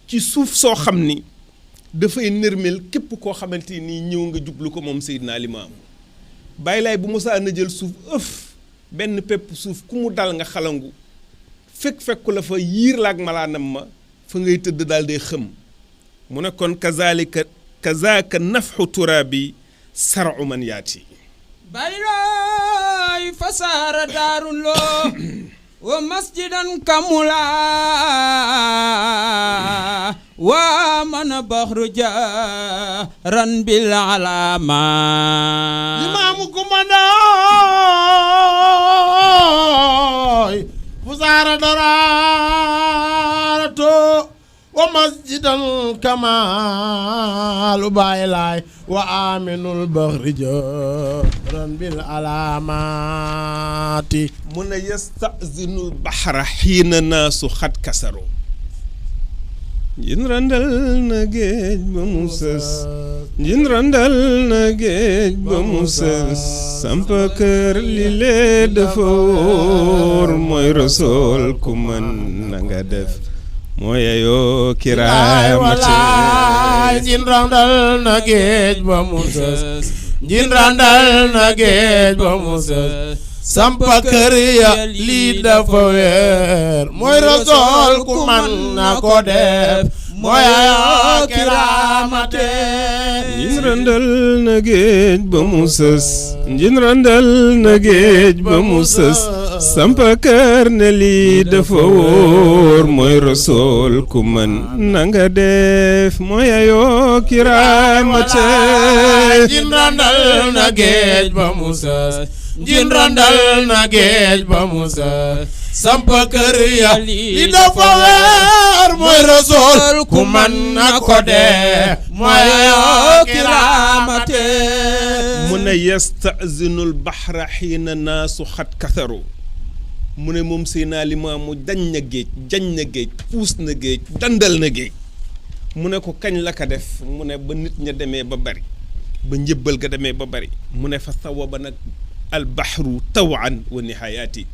ci suuf soo xam ni dafay nërmel képp koo xamante ni ñëw nga jublu ko moom Seydina Limaamu Baay Laay bu mosaa na jël suuf benn pepp suuf ku mu dal nga xalangu fekku la fa yiir la ak malaanam ma fa ngay tëdd daal dee xëm mu ne kon kazaaka nafxu turaabi saru man yaati Baay Laay fasaara daarun loo wa masjidan kamula wa man baxru jaran bil alama Limaamu kumandoy fasaara daraarato wa masjidan kamalu Baay Laay wa aminul baxri jaran bil alamati mu ne yastazinul baxra xiina naasu xat kasaro njin randal na géej ba mu sës njin randal na géej ba mu sës sampa kër li lee dafa wóor mooy rasool ku mën na nga def mooy ayoo kiraamate njin randal na géej ba mu sës njin randal na géej ba mu sës sampa kër ya lii dafa weer mooy rasool ku man na ko def mooy ayoo kiraamate njin randal na géej ba mu sës njin randal na géej ba mu sës sampa kër ne lii dafa wóor mooy rasool ku man na nga def mooy ayoo kiraamate njin randal na géej ba mu sës njin randal na géej ba mu sës sampa kër ya li dafa weer mooy rasool ku man na ko def mooy ayoo kiraamate mu ne yastazinul baxra xiina naasu xat kasaru mu ne moom Seydina Limaamu dañ na géej puus na géej dandal na géej mu ne ko kañ la ko def mu ne ba nit ña demee ba bari ba njëbbal ga demee ba bari mu ne fa sawaba nag al baxru tawan wa nihayaati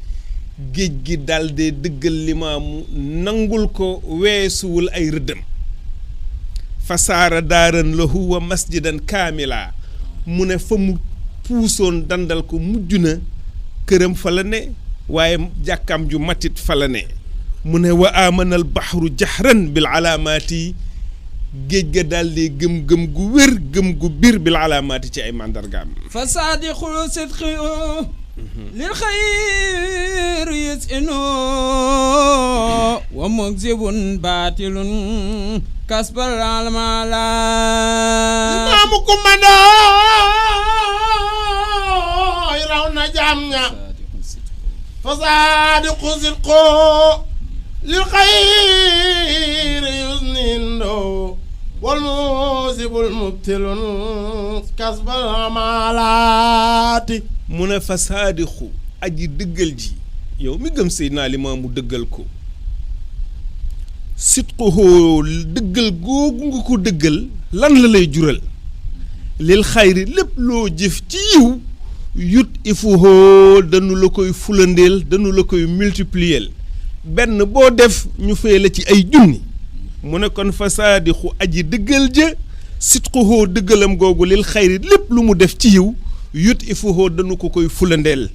géej gi daal dee dëggal Limaamu nangul ko weesuwul ay rëddam fasaara daaran lahu wa masjidan kaamila mu ne fa mu puusoon dandal ko mujj na këram fa la ne waaye jàkkaam ju matit fa la ne mu ne wa amanal baxru jaxran bil alaamaati géej ga daal di gëm gu wér gëm gu biir bil alaamaati ci ay mandargaam fa saadiqul sidqi lil xayr yusinu wa mukzibun baatilun kasbal almala Limaamu kumandoy raw na jaam ña fa saadiqu sidqu lil xayr yusinu wal muusibul mubtilun kasbal amalaati mu ne fa saadixu aji dëggal ji yow mi gëm Seydina Limaamu dëggal ko sidquhoo dëggal googu nga ko dëggal lan la lay jural lil xayri lépp loo jëf ci yiw yut ifuhoo dañu la koy fulandeel dañu la koy multiplier benn boo def ñu fay la ci ay junni mu ne kon fa saadixu aji dëggal ja sidquhoo dëggalam googu lil xayri lépp lu mu def ci yiw yut ifuhoo dañu ko koy fulandeel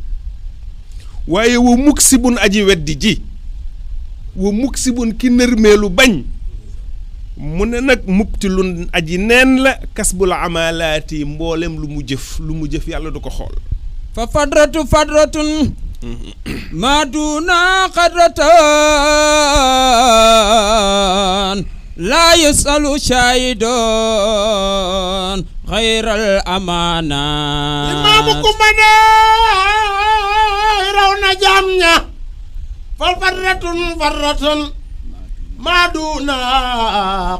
waaye wa muksibun aji weddi ji wa muksibun ki nërmeelu bañ mu ne nag mubtilun aji neen la kasbul amalaati mboolem lu mu jëf yàlla du ko xool fa fadratun ma duna qadratan la yusalu shahidun xayral amaana Limaamu kumandoy raw na jaam ña fal farratun maa duuna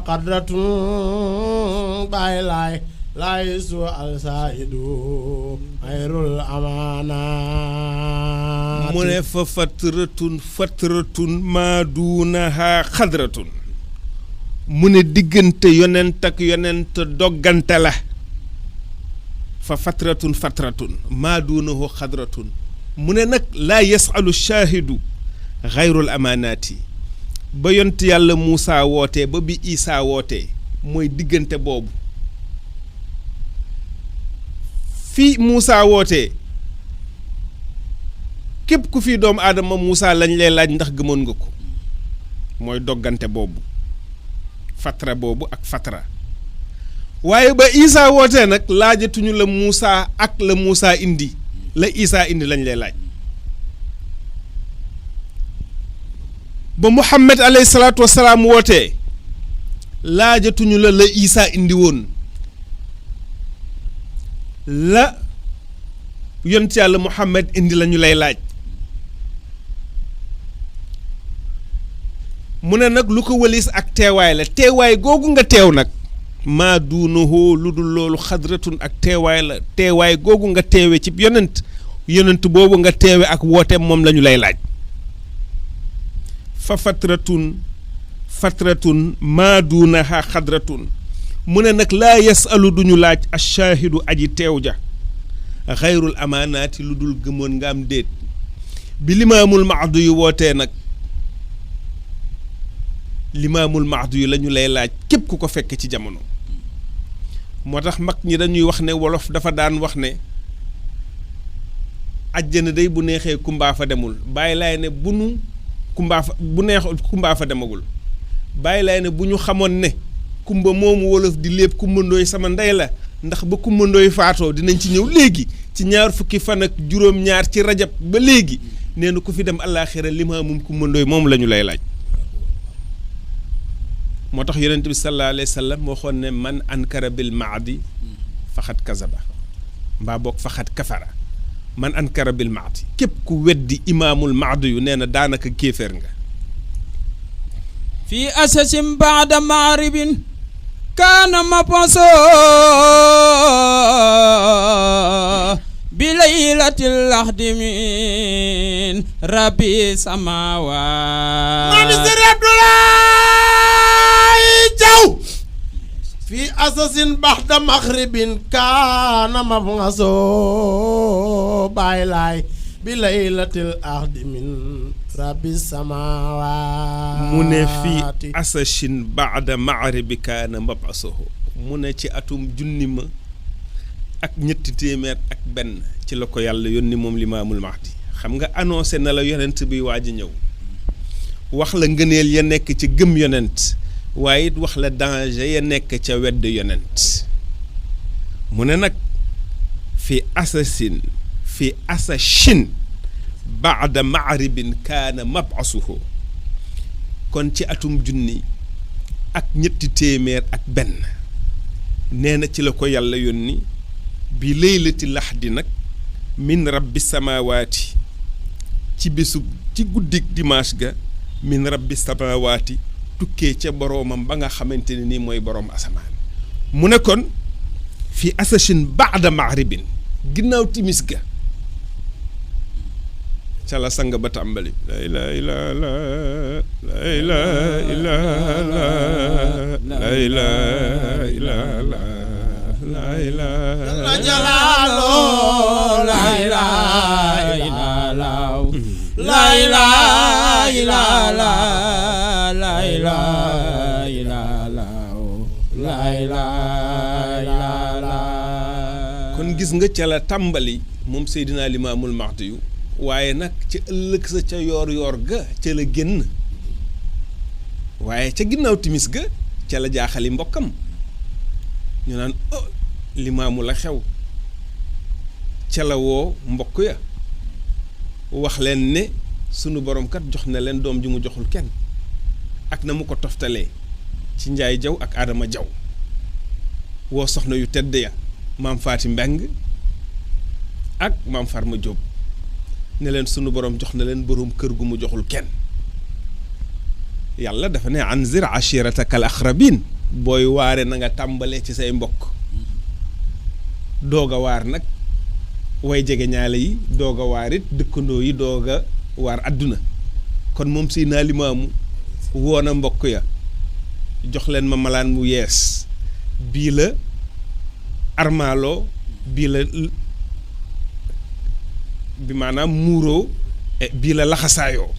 qadratun Baay Laay laay su al saidu xayrul amaanaat mu ne fa fatratun maa duunaha xadratun mu ne diggante yonent ak yonent doggante la fa fatratun maa duunahu xadratun mu ne nag laa yasalu shaahidu xayrul amaanaati ba yont yàlla Muusa wootee ba bi Isaa wootee mooy diggante boobu fii Muusa wootee képp ku fi doomu aadama Muusa lañ lay laaj ndax gëmoon nga ko mooy doggante boobu fatra boobu ak fatra waaye ba Isaa wootee nag laajatuñu la Muusa ak la Muusa indi la Isaa indi lañ lay laaj ba Muhammad alayhi salaatu wasalaam wootee laajatuñu la Isaa indi woon la yonent yàlla Muhammad indi lañu lay laaj mu ne nag lu ko wëlis ak teewaay la teewaay googu nga teew nag maa duunahu lu dul loolu xadratun ak teewaay la teewaay googu nga teewe ci yonent boobu nga teewe ak wooteem moom lañu lay laaj fa fatratun maa duunaha xadratun mu ne nag laa yasalu duñu laaj ashaahidu aji teew ja xayrul amaanaati lu dul gëmoon nga am déet bi limaamul mahdu yu wootee nag limaamul mahdu yu la ñu lay laaj képp ku ko fekk ci jamono moo tax mag ñi dañuy wax ne wolof dafa daan wax ne ajjana day bu neexee kumbaa fa demul bàyyi laay ne bu nu kumbaa fa bu neexul kumbaa fa demagul bàyyi laay ne bu ñu xamoon ne kumba moomu wolof di lépp kumbandooy sama ndey la ndax ba kumbandooy faatoo dinañ ci ñëw léegi ci ñaar fukki fan ak juróom-ñaar ci rajab ba léegi nee na ku fi dem àllaaxira limaamum kumbandooy moom la ñu lay laaj moo tax yonent bi sallallahu alayhi wa sallam moo xoon ne man ankara bil maadi faxat kazaba mbaa boog faxat kafara man ankara bil maadi képp ku weddi imaamul maadi yu nee na daanaka kéeféer nga fi asasim baada maaribin kaana mapaso bi laylatil lahdi min rabbi samawaat Ministre Abdoulaye Thiaw fi asasin baxda maxribin kaana mabngaso bàyyi laay bi laylatil ahdi min rabbi samawaat mu ne fii asasin baada maaribi kaana mabasoho mu ne ci atum junni ma ak ñetti téeméer ak benn ci la ko yàlla yónni moom limaamul mahdi xam nga annoncé na la yonent bi waaj a ñëw wax la ngëneel ya nekk ci gëm yonent waaye it wax la danger ya nekk ca wedd yonent mu ne nag fi asashin baada maaribin kaana mabasuhu kon ci atum junni ak ñetti téeméer ak benn nee na ci la ko yàlla yónni bi laylati laxdi nag min rabbi samawaati ci bésub ci guddik dimanche ga min rabbi samawaati tukkee ca boroomam ba nga xamante ne nii mooy boroom asamaan mu ne kon fi asashin baada maaribin ginnaaw timis ga ca la sang ba tàmbali la ilaha illallah la ilaha illallah la ilaha illallah la ilaha jalaalo la ilaha illallah la ilaha illallah la ilaha illallah la ilaha illallah kon gis nga ca la tàmbali moom Seydina Limaamul Mahdi yu waaye nag ca ëllëg sa ca yoor ga ca la génn waaye ca ginnaaw timis ga ca la jaaxali mbokkam ñu naan oh limaamu la xew ca la woo mbokk ya wax leen ne sunu borom kat jox na leen doom ji mu joxul kenn ak na mu ko toftalee ci Njaay Jaw ak Adama Jaw woo soxna yu tedd ya maam Faati Mbeng ak maam Farma Jóob ne leen sunu borom jox na leen boroom kër gu mu joxul kenn yàlla dafa ne anzir ashirataka al aqrabin booy waare na nga tàmbalee ci say mbokk doog a waar nag way jege ñaale yi doog a waar it dëkkandoo yi doog a waar àdduna kon moom Seydina Limaamu woona mbokk ya jox leen ma malaan mu yees bii la armaaloo bii la bi maanaam muuroo bii la laxasaayoo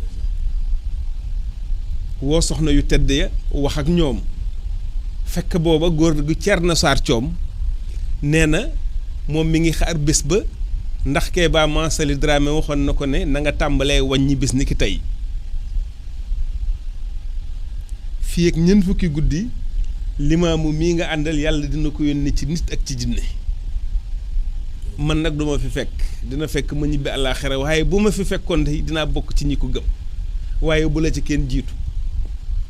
woo soxna yu tedd ya wax ak ñoom fekk booba góor gu Thierno Sarr Thiom nee na moom mi ngi xaar bés ba ndax Kéba Mansali Dramé waxoon na ko ne na nga tàmbalee wàññi bés ni ki tey fii ak ñeent fukki guddi limaamu mii nga àndal yàlla dina ko yónni ci nit ak ci jinne man nag duma fi fekk dina fekk ma ñibbi àllaaxira waaye bu ma fi fekkoon de dinaa bokk ci ñi ko gëm waaye bu la ci kenn jiitu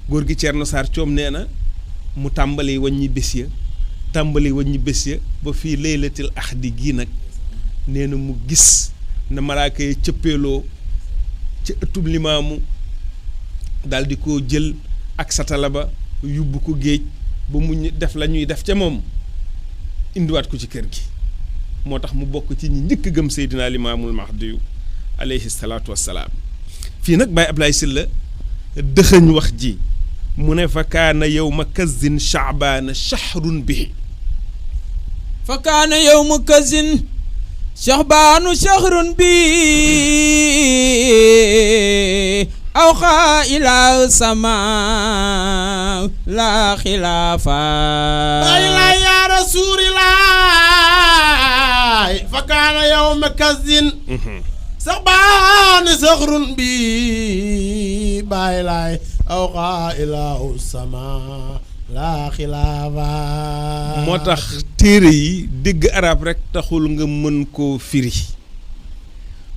góor gi Thierno Sarr Thiom nee na mu tàmbali wàññi bés ya ba fii laylatil ahdi gii nag nee na mu gis na malaaka yi cëppeeloo ci ëttub limaamu daal di ko jël ak satala ba yóbbu ko géej ba mu def la ñuy def ca moom indiwaat ko ci kër gi moo tax mu bokk ci ñi njëkk gëm Seydina Limaamul Mahdiyu alayhi salaatu wassalaam fii nag Baye Ablaye Sylla dëxëñ wax ji mu ne fa kaana yawma kazin shaabaana shahrun bihi fa kaana yawma kazin shahbaanu shahrun bi awxa ila sama la xilaafa la ya rasuulillah fa kaana yawma kazin shahbaanu shahrun bi bàyyi laay awxa ila sama la xilaafa moo tax téere yi dégg arab rek taxul nga mën koo firi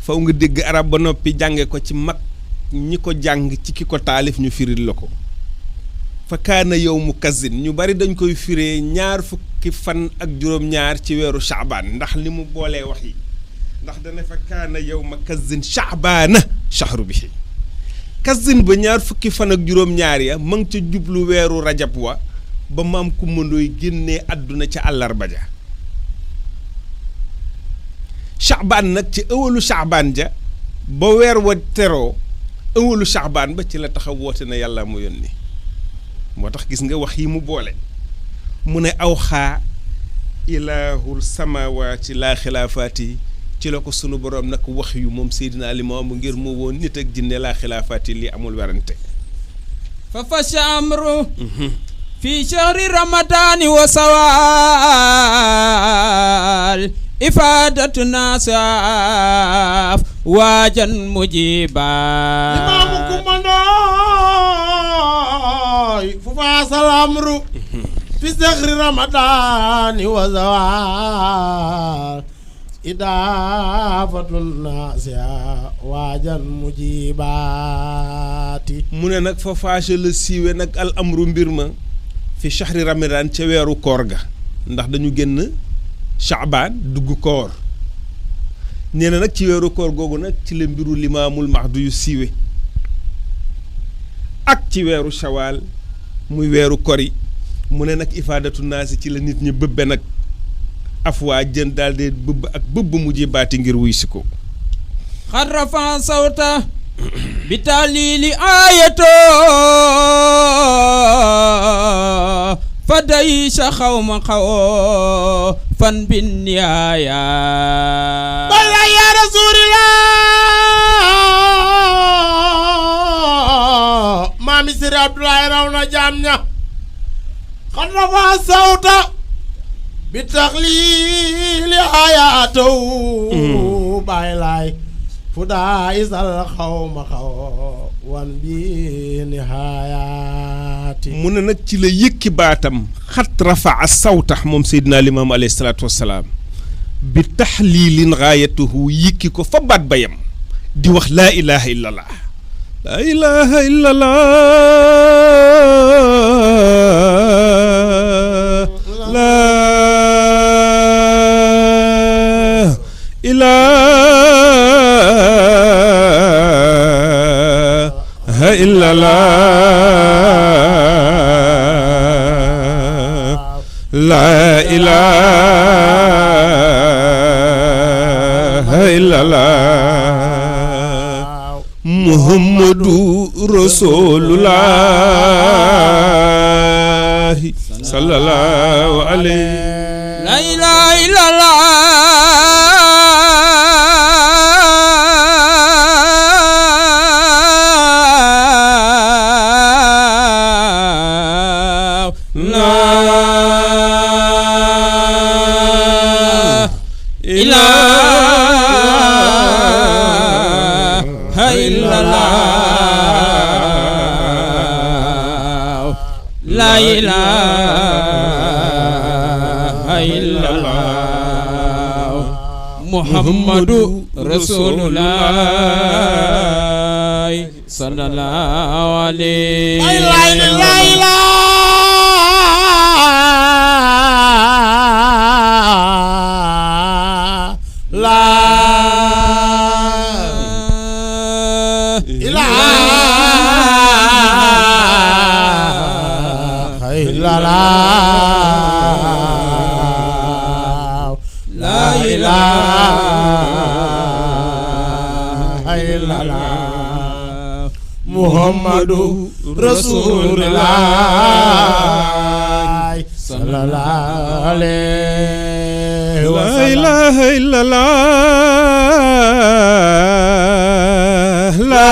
faw nga dégg arab ba noppi jànge ko ci mag ñi ko jàng ci ki ko taalif ñu firil la ko fa kaana yawmu kazin ñu bari dañ koy firee 20 fan ak juróom-ñaar ci weeru shaabaan ndax li mu boolee wax yi ndax dana fa kaana yawma kazin shaabaana shahru bihi kazin ba 20 fan ak juróom-ñaar ya ma ngi ca jublu weeru rajab wa ba maam kummandooy génnee àdduna ca àllarba ja shaabaan nag ci ëwalu shaabaan ja ba weer wa teroo ëwalu shaabaan ba ci la taxaw woote na yàlla mu yónni moo tax gis nga wax yi mu boole mu ne aw xaa ilaahul samawaati laa xilaafaati ci la ko sunu boroom nag wax yu moom Seydina Limaamu ngir mu woon nit ak jinne laa xilaafaati lii amul werante fa fasha amru fi shahri ramadaani wa sawaal ifaadatu nasaaf waajan mujiba imaamu kumandooy fu faasal amru fi shahri ramadaani wa sawaal idaafatu naasiya waajan mujibaati mu ne nag fa faasha la siiwe nag al amru mbir ma fi shahri ramadaan ca weeru koor ga ndax dañu génn Shaabaan dugg koor nee na nag ci weeru koor googu nag ci la mbiru Limaamul Mahdi yu siiwe ak ci weeru shawaal muy weeru kori mu ne nag ifaadatu naasi ci la nit ñi bëbbe nag afwaa jën daal de bëbb ak bëbb mujj baati ngir wuy si ko xad rafa sawta bi taalili aayato fa day sa xawma xaw fan bin nihaaya bala ya rasuulillah maami Sëriñ Abdoulaye raw na jaam ña xad rafa sawta bi taxliili aayato bàyyi laay fu daa isal xawma xaw wan bi nihaayati mu ne nag ci la yëkki baatam xat rafaa sawtax moom Seydina Limaam alayhi salaatu wassalaam bi taxliilin gaayatuhu yëkki ko fa baat bayam di wax laa ilaha illallah laa ilaha illallah laa ilaha illallah laa ilaha illallah muhammadu rasulullah sallallahu alayhi la ilaha illallah la ilaha illallah Muhammadu Rasulullah sallallahu alayhi wa Muhammadu Rasulullah sallallahu alayhi wa sallam. La ilaha illallah, la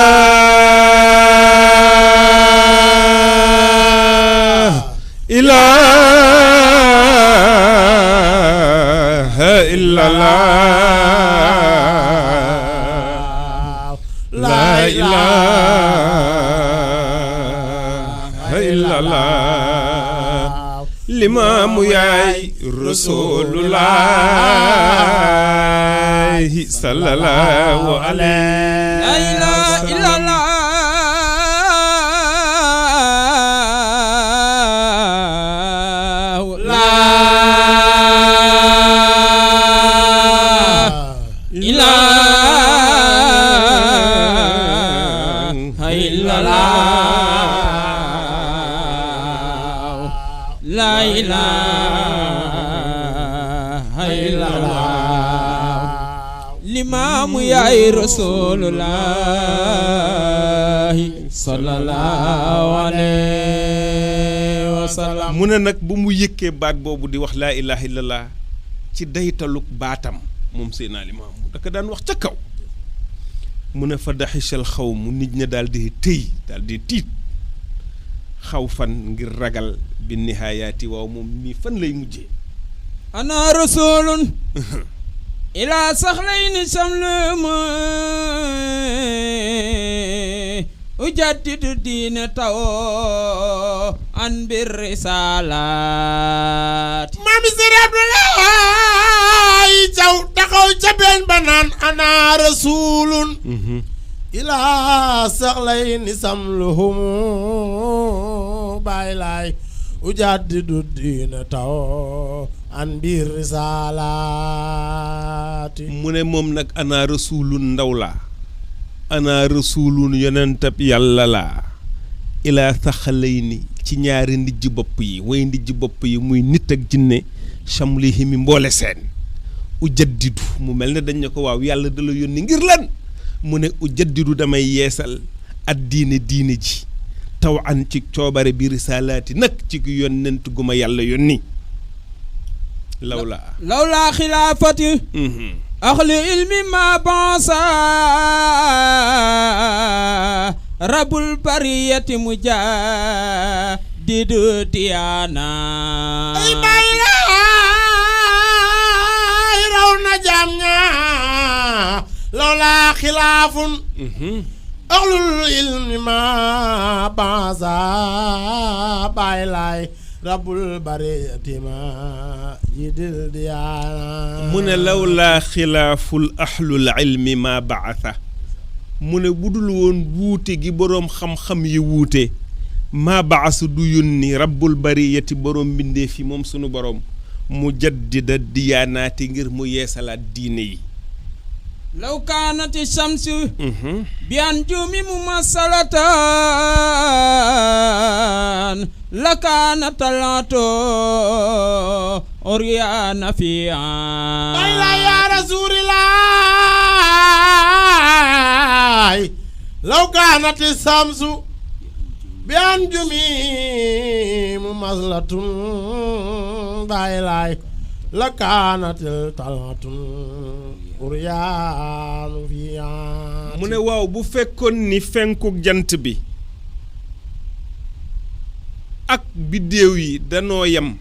ilaha illallah, la ilaha illallah. Limaamu yaay Rasulullah sallallahu alayhi. La ilaha illallah, la ilaha illallah, la ilaha illallah. Limaamu yaay Rasulullah sallallahu alayhi wa sallam. mu ne nag bu mu yëkkee baat boobu di wax laa ilaha illallah ci daytaluk baatam moom Seydina Limaamu daka daan wax ca kaw. mu ne fa daxisal xaw mu nit ña daal di tëy daal di tiit xaw fan ngir ragal bi nihaayaati waaw moom mii fan lay mujjee. ana rasulun ila saxlayni samluma ujaddidu diine taw an bir risalaat. Maami Sëriñ Abdoulaye Thiaw taxaw ca benn ba naan ana rasulun ilaa saxlayni samluhum bàyyi laay ujaddidu diine taw an bir risalaati. mu ne moom nag ana rasulun ndaw laa ana rasulun yonentab yàlla laa ilaa saxlayni ci ñaari ndijj bopp yi way ndijj bopp yi muy nit ak jinne samlihimi mboole seen ujaddidu mu mel ne dañ ne ko waaw yàlla da la yónni ngir lan mu ne ujaddidu damay yeesal ad diine ji taw an ci coobare bi risalaati nag ci yonent gu ma yàlla yónni lawlaa xilaafati axli ilmi ma bansa rabul bariyati mujadidu diyaana. ay bay laay raw na jaam ñaa lawlaa xilaafun axlul ilmi ma bansa bay laay rabul bariyati ma yidil diyaana. mu ne lawlaa xilaaful ahlul ilmi ma baasa mu ne budul woon wuute gi boroom xam-xam yi wuute maa baasu du yónni rabbul bariyati boroom mbindee fi moom sunu boroom mu jaddida diyaanaati ngir mu yeesalaat diine yi. law kaanati shamsu bi anjumi mumassalatan la kaana talato oriana fiha. bayla ya rasulillahi law kaanati shamsu bi anjumi mumassalatun baylay la kaanatil talatun uryaanu fiha. mu ne waaw bu fekkoon ni fenkuk jant bi ak biddéew yi danoo yem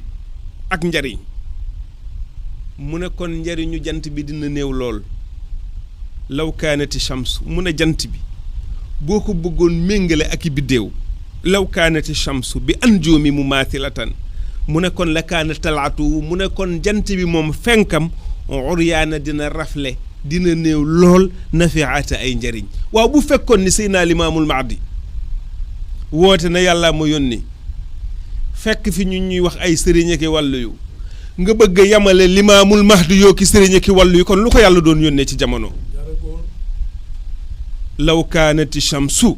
ak njariñ mu ne kon njariñu jant bi dina néew lool. law kaanati shams mu ne jant bi boo ko bëggoon méngale ak i biddéew law kaanati shamsu bi anjumi mumathilatan mu ne kon la kaana talaatu mu ne kon jant bi moom fenkam uryaana dina rafle dina néew lool nafiata ay njariñ waaw bu fekkoon ni Seydina Limaamul Mahdi woote na yàlla ma yónni fekk fi ñu ñuy wax ay sëriñ ki wàllu yu nga bëgg a yamale Limaamul Mahdi yoo ki sëriñ ki wàllu yu kon lu ko yàlla doon yónnee ci jamono law kaanati shamsu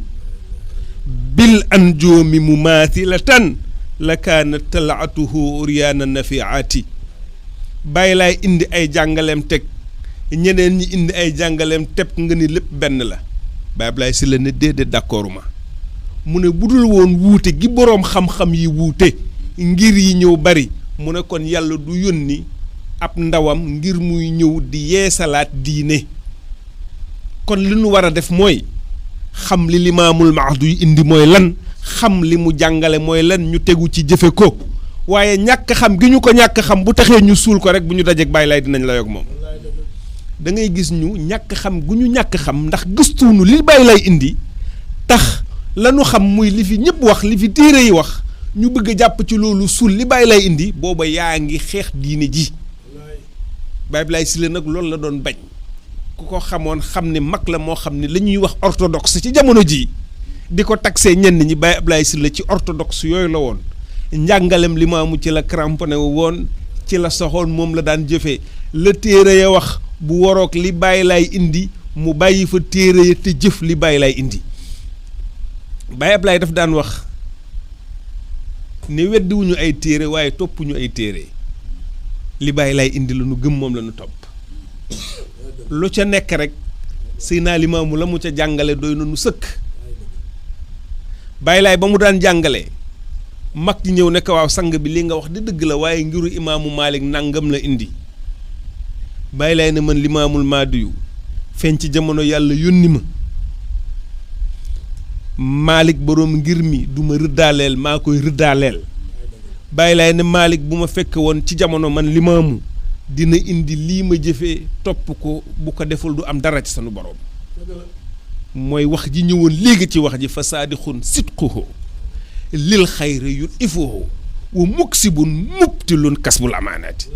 bil anjoomi mumaathilatan la kaana talaatuhu uryaana nafiaati bàyyi laay indi ay jàngaleem teg ñeneen ñi indi ay jàngaleem teg nga ni lépp benn la Baye Ablaye Sylla ne déedéet d'accord ma mu ne budul woon wuute gi boroom xam-xam yi wuute ngir yi ñëw bari mu ne kon yàlla du yónni ab ndawam ngir muy ñëw di yeesalaat diine kon li nu war a def mooy xam li Limaamul Mahdi indi mooy lan xam li mu jàngale mooy lan ñu tegu ci jëfe ko waaye ñàkk xam gi ñu ko ñàkk xam bu taxee ñu suul ko rek bu ñu dajeek Baye Laay dinañ la yog moom da ngay gis ñu ñàkk xam gu ñu ñàkk xam ndax gëstuwunu li Baye Laay indi tax lanu xam muy li fi ñëpp wax li fi téere yi wax ñu bëgg a jàpp ci loolu suul li Baye Laay indi booba yaa ngi xeex diine ji Baye Ablaye Sylla nag loolu la doon bañ ku ko xamoon xam ne mag la moo xam ne la ñuy wax orthodoxe ci jamono ji di ko taxee ñenn ñi Baye Ablaye Sylla ci orthodoxe yooyu la woon njàngalem Limaamu ci la cramponné woon ci la soxoon moom la daan jëfee la téere ya wax bu waroog li Baye Laay indi mu bàyyi fa téere ya te jëf li Baye Laay indi Baye Ablaye daf daan wax ne weddiwuñu ay téere waaye toppuñu ay téere li Baye Laay indi la nu gëm moom la nu topp lu ca nekk rek Seydina Limaamu la mu ca jàngale doy na nu sëkk Baye Laay ba mu daan jàngale mag ñi ñëw ne ko waaw sang bi li nga wax di dëgg la waaye ngiru imaamu Maalik nangam la indi Baye Laay ne man Limaamul Mahdi yu feeñ ci jamono yàlla yónni ma Maalik boroom ngir mi du ma rëddaaleel maa koy rëddaaleel Baye Laay ne Maalik bu ma fekk woon ci jamono man Limaamu dina indi lii ma jëfee topp ko bu ko deful du am dara ci sanu borom mooy wax ji ñëwoon léegi ci wax ji fa saadixun sidquhu lil xayri yu ifuhu wa muksibun mubtilun kasbul amaanaati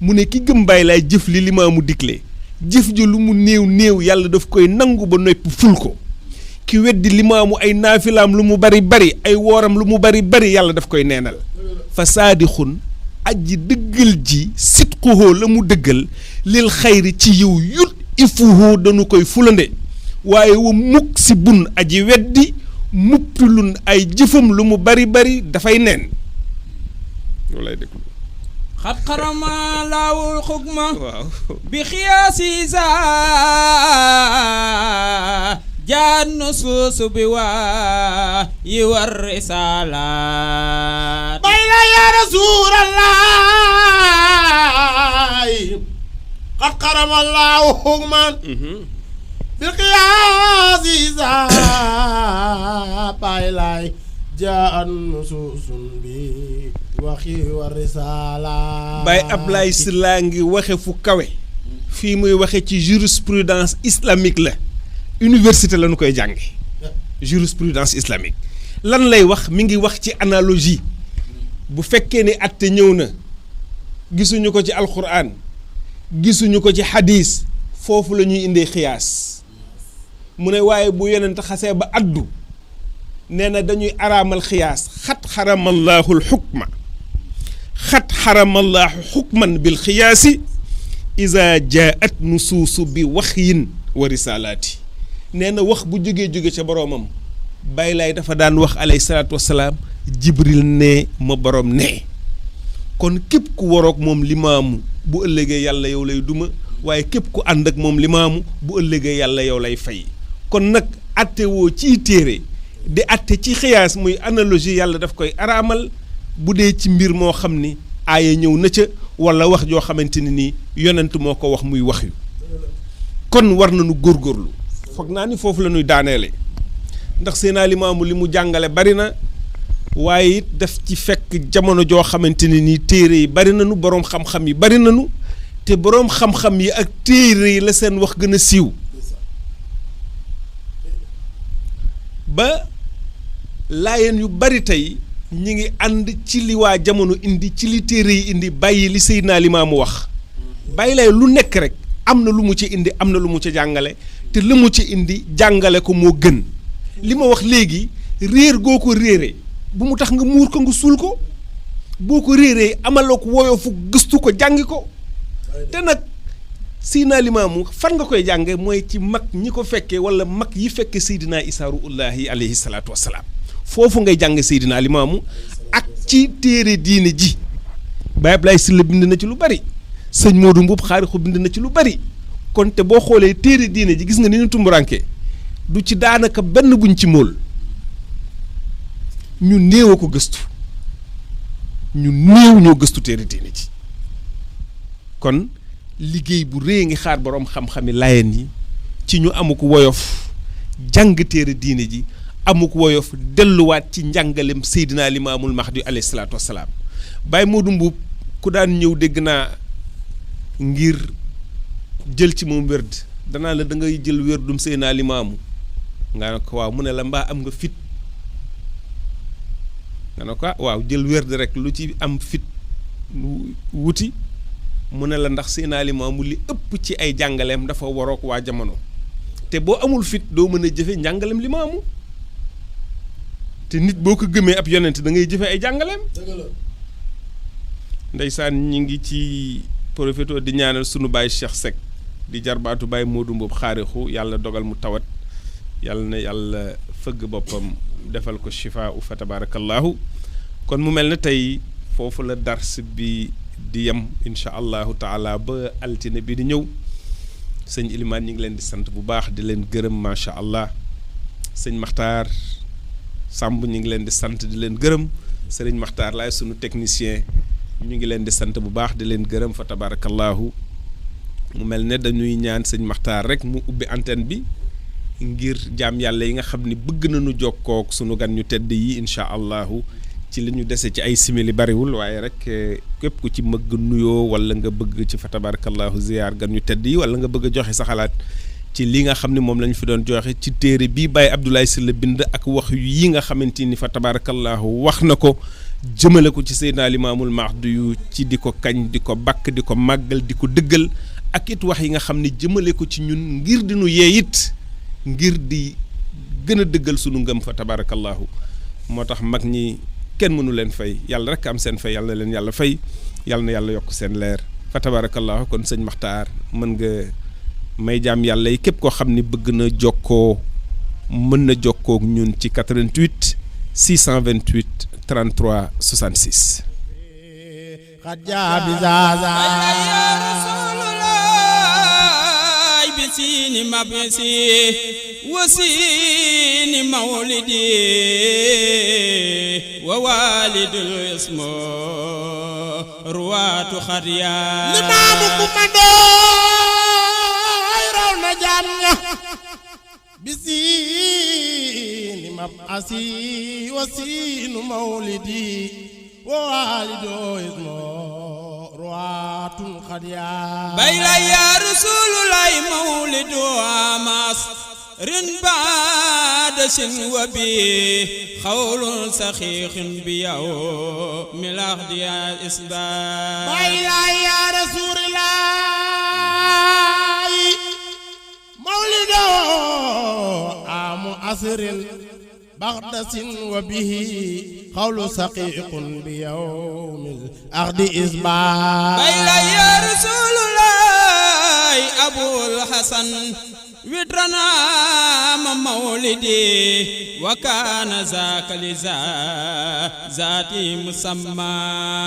mu ne ki gëm Baye Laay jëf li Limaamu digle jëf ji lu mu néew néew yàlla daf koy nangu ba noppi ful ko ki weddi Limaamu ay naafilaam lu mu bari bari ay wooram lu mu bari bari yàlla daf koy neenal fa saadixun aji dëggal ji sidquhu la mu dëggal lil xayri ci yiw yut ifuhu dañu koy fulande waaye wa muksibun aji weddi mubtilun ay jëfam lu mu bari bari dafay neen loolu lay déglu xat xarama laawul xukma waaw bi xiyaasi sa jaan nusuusu bi waa yi war risaalaat Baye Laay yaa rasuulallaah qad karama Allaahu hukman bil qiyaasi saa Baye Laay jaan nusuusun bi waxi wa risaalaat Baye Ablaye Sylla ngi waxe fu kawe fii muy waxe ci jurisprudence islamique la université la ñu koy jànge jurisprudence islamique lan lay wax mi ngi wax ci analogie bu fekkee ne atte ñëw na gisuñu ko ci alquran gisuñu ko ci hadis foofu la ñuy indee xiyaas mu ne waaye bu yonent xasee ba addu nee na dañuy araamal xiyaas xat xaramallaahu lxukma xat xaramallaahu xukman bil xiyaasi iza jaat nusuusu bi waxyin wa risalaati nee na wax bu jóge ca boroomam Baye Laay dafa daan wax alayhi salaatu wassalaam jibril ne ma boroom ne kon képp ku waroog moom Limaamu bu ëllëgee yàlla yow lay duma waaye képp ku ànd ak moom Limaamu bu ëllëgee yàlla yow lay fay kon nag atte woo ciy téere di atte ci xiyaas muy analogie yàlla daf koy araamal bu dee ci mbir moo xam ni aaya ñëw na ca walla wax joo xamante ni nii yonent moo ko wax muy wax yu kon war nañu góorgóorlu foog naa ni foofu la ñuy daaneele ndax Seydina Limaamu li mu jàngale bari na waaye it daf ci fekk jamono joo xamante ni nii téere yi bari nañu boroom xam-xam yi bari nañu te boroom xam-xam yi ak téere yi la seen wax gën a siiw ba laayeen yu bari tey ñi ngi ànd ci li waa jamono indi ci li téere yi indi bàyyi li Seydina Limaamu wax bàyyi lay lu nekk rek am na lu mu ci indi am na lu mu ci jàngale te li mu ci indi jàngale ko moo gën li ma wax léegi réer goo ko réere bu mu tax nga muur ko nga suul ko boo ko réeree amaloo ko woyofu gëstu ko jàngi ko te nag Seydina Limaamu fan nga koy jànge mooy ci mag ñi ko fekkee wala mag yi fekke Seydina Isaa Ruuhullaahi alayhi salaatu wassalaam foofu ngay jàng Seydina Limaamu ak ci téere diine ji Baye Ablaye Sylla bind na ci lu bari sëñ Modou Mbuub Xaarixu bind na ci lu bari kon te boo xoolee téere diine ji gis nga ni ñu tumburanke du ci daanaka benn buñ ci móol ñu néew a ko gëstu ñu néew ñoo gëstu téere diine ji kon liggéey bu rëy ngi xaar boroom xam-xami Laayeen yi ci ñu amuk woyof jàng téere diine ji amuk woyof delluwaat ci njàngalem Seydina Limaamul Mahdi alayhi salaatu wassalaam Baye Modou Mbuub ku daan ñëw dégg naa ngir jël ci moom wérd danaa la da ngay jël wérdum Seydina Limaamu nga ne ko waaw mu ne la mbaa am nga fit nga ne ko waaw jël wérd rek lu ci am fit wuti mu ne la ndax Seydina Limaamu li ëpp ci ay jàngaleem dafa warook waa jamono te boo amul fit doo mën a jëfe njàngalem Limaamu te nit boo ko gëmee ab yonent da ngay jëfe ay jàngaleem ndeysaan ñi ngi ci profito di ñaanal sunu baay Cheikh Seck di jarbaatu Baye Modou Mbuub Xaarixu yàlla dogal mu tawat yàlla na yàlla fëgg boppam defal ko shifaa u fa tabarakallahu kon mu mel ne tey foofu la dars bi di yem incha allahu taala ba altine bi di ñëw sëñ Ilimaan ñi ngi leen di sant bu baax di leen gërëm macha allah sëñ Maxtaar Samb ñu ngi leen di sant di leen gërëm sëriñ Maxtaar laay sunu technicien ñu ngi leen di sant bu baax di leen gërëm fa tabarakallahu mu mel ne dañuy ñaan sëñ Maxtaar rek mu ubbi antenne bi ngir jaam yàlla yi nga xam ni bëgg nañu jokkook sunu gan ñu tedd yi incha allahu ci li ñu dese ci ay simili bariwul waaye rek képp ku ci mëgg nuyoo wala nga bëgg ci fa tabarakallahu ziyaar gan ñu tedd yi wala nga bëgg a joxe sa xalaat ci li nga xam ne moom lañ fi doon joxe ci téere bii Baye Abdoulaye Sylla bind ak wax yi nga xamante ni fa tabarakallahu wax na ko jëmale ko ci Seydina Limaamul Mahdi yu ci di ko kañ di ko bakk di ko màggal di ko dëggal ak it wax yi nga xam ne jëmale ko ci ñun ngir di nu yee it ngir di gën a dëggal sunu ngëm fa tabarakallahu moo tax mag ñi kenn mënu leen fay yàlla rek am seen fay yàlla na leen yàlla fay yàlla na yàlla yokk seen leer fa tabarakallahu kon sëñ Maxtaar mën nga may jaam yàlla yi képp koo xam ni bëgg na jokkoo mën na jokkoo ak ñun ci 88 628 33 66 xajaa bi zaza بسين مبسي وسين مولدي ووالد الاسم روات خريا limaamu kumando ay raw na jaam ña bisiini mabasi wasiinu mawlidi wa waalido ismo ruwaatun xadiya bayla ya rasulullahi mawlidu amas rin baada sin wa bi xawlun saxiixin bi yow milax diya isba bayla ya rasulillahi mawlidu amu asrin baxdasin wa bihi xawlu saqiiqun bi yawmil axdi isbaa bayla ya rasulullahi abul hasan witrana ma mawlidi wa kaana zaaka liza zaati musamma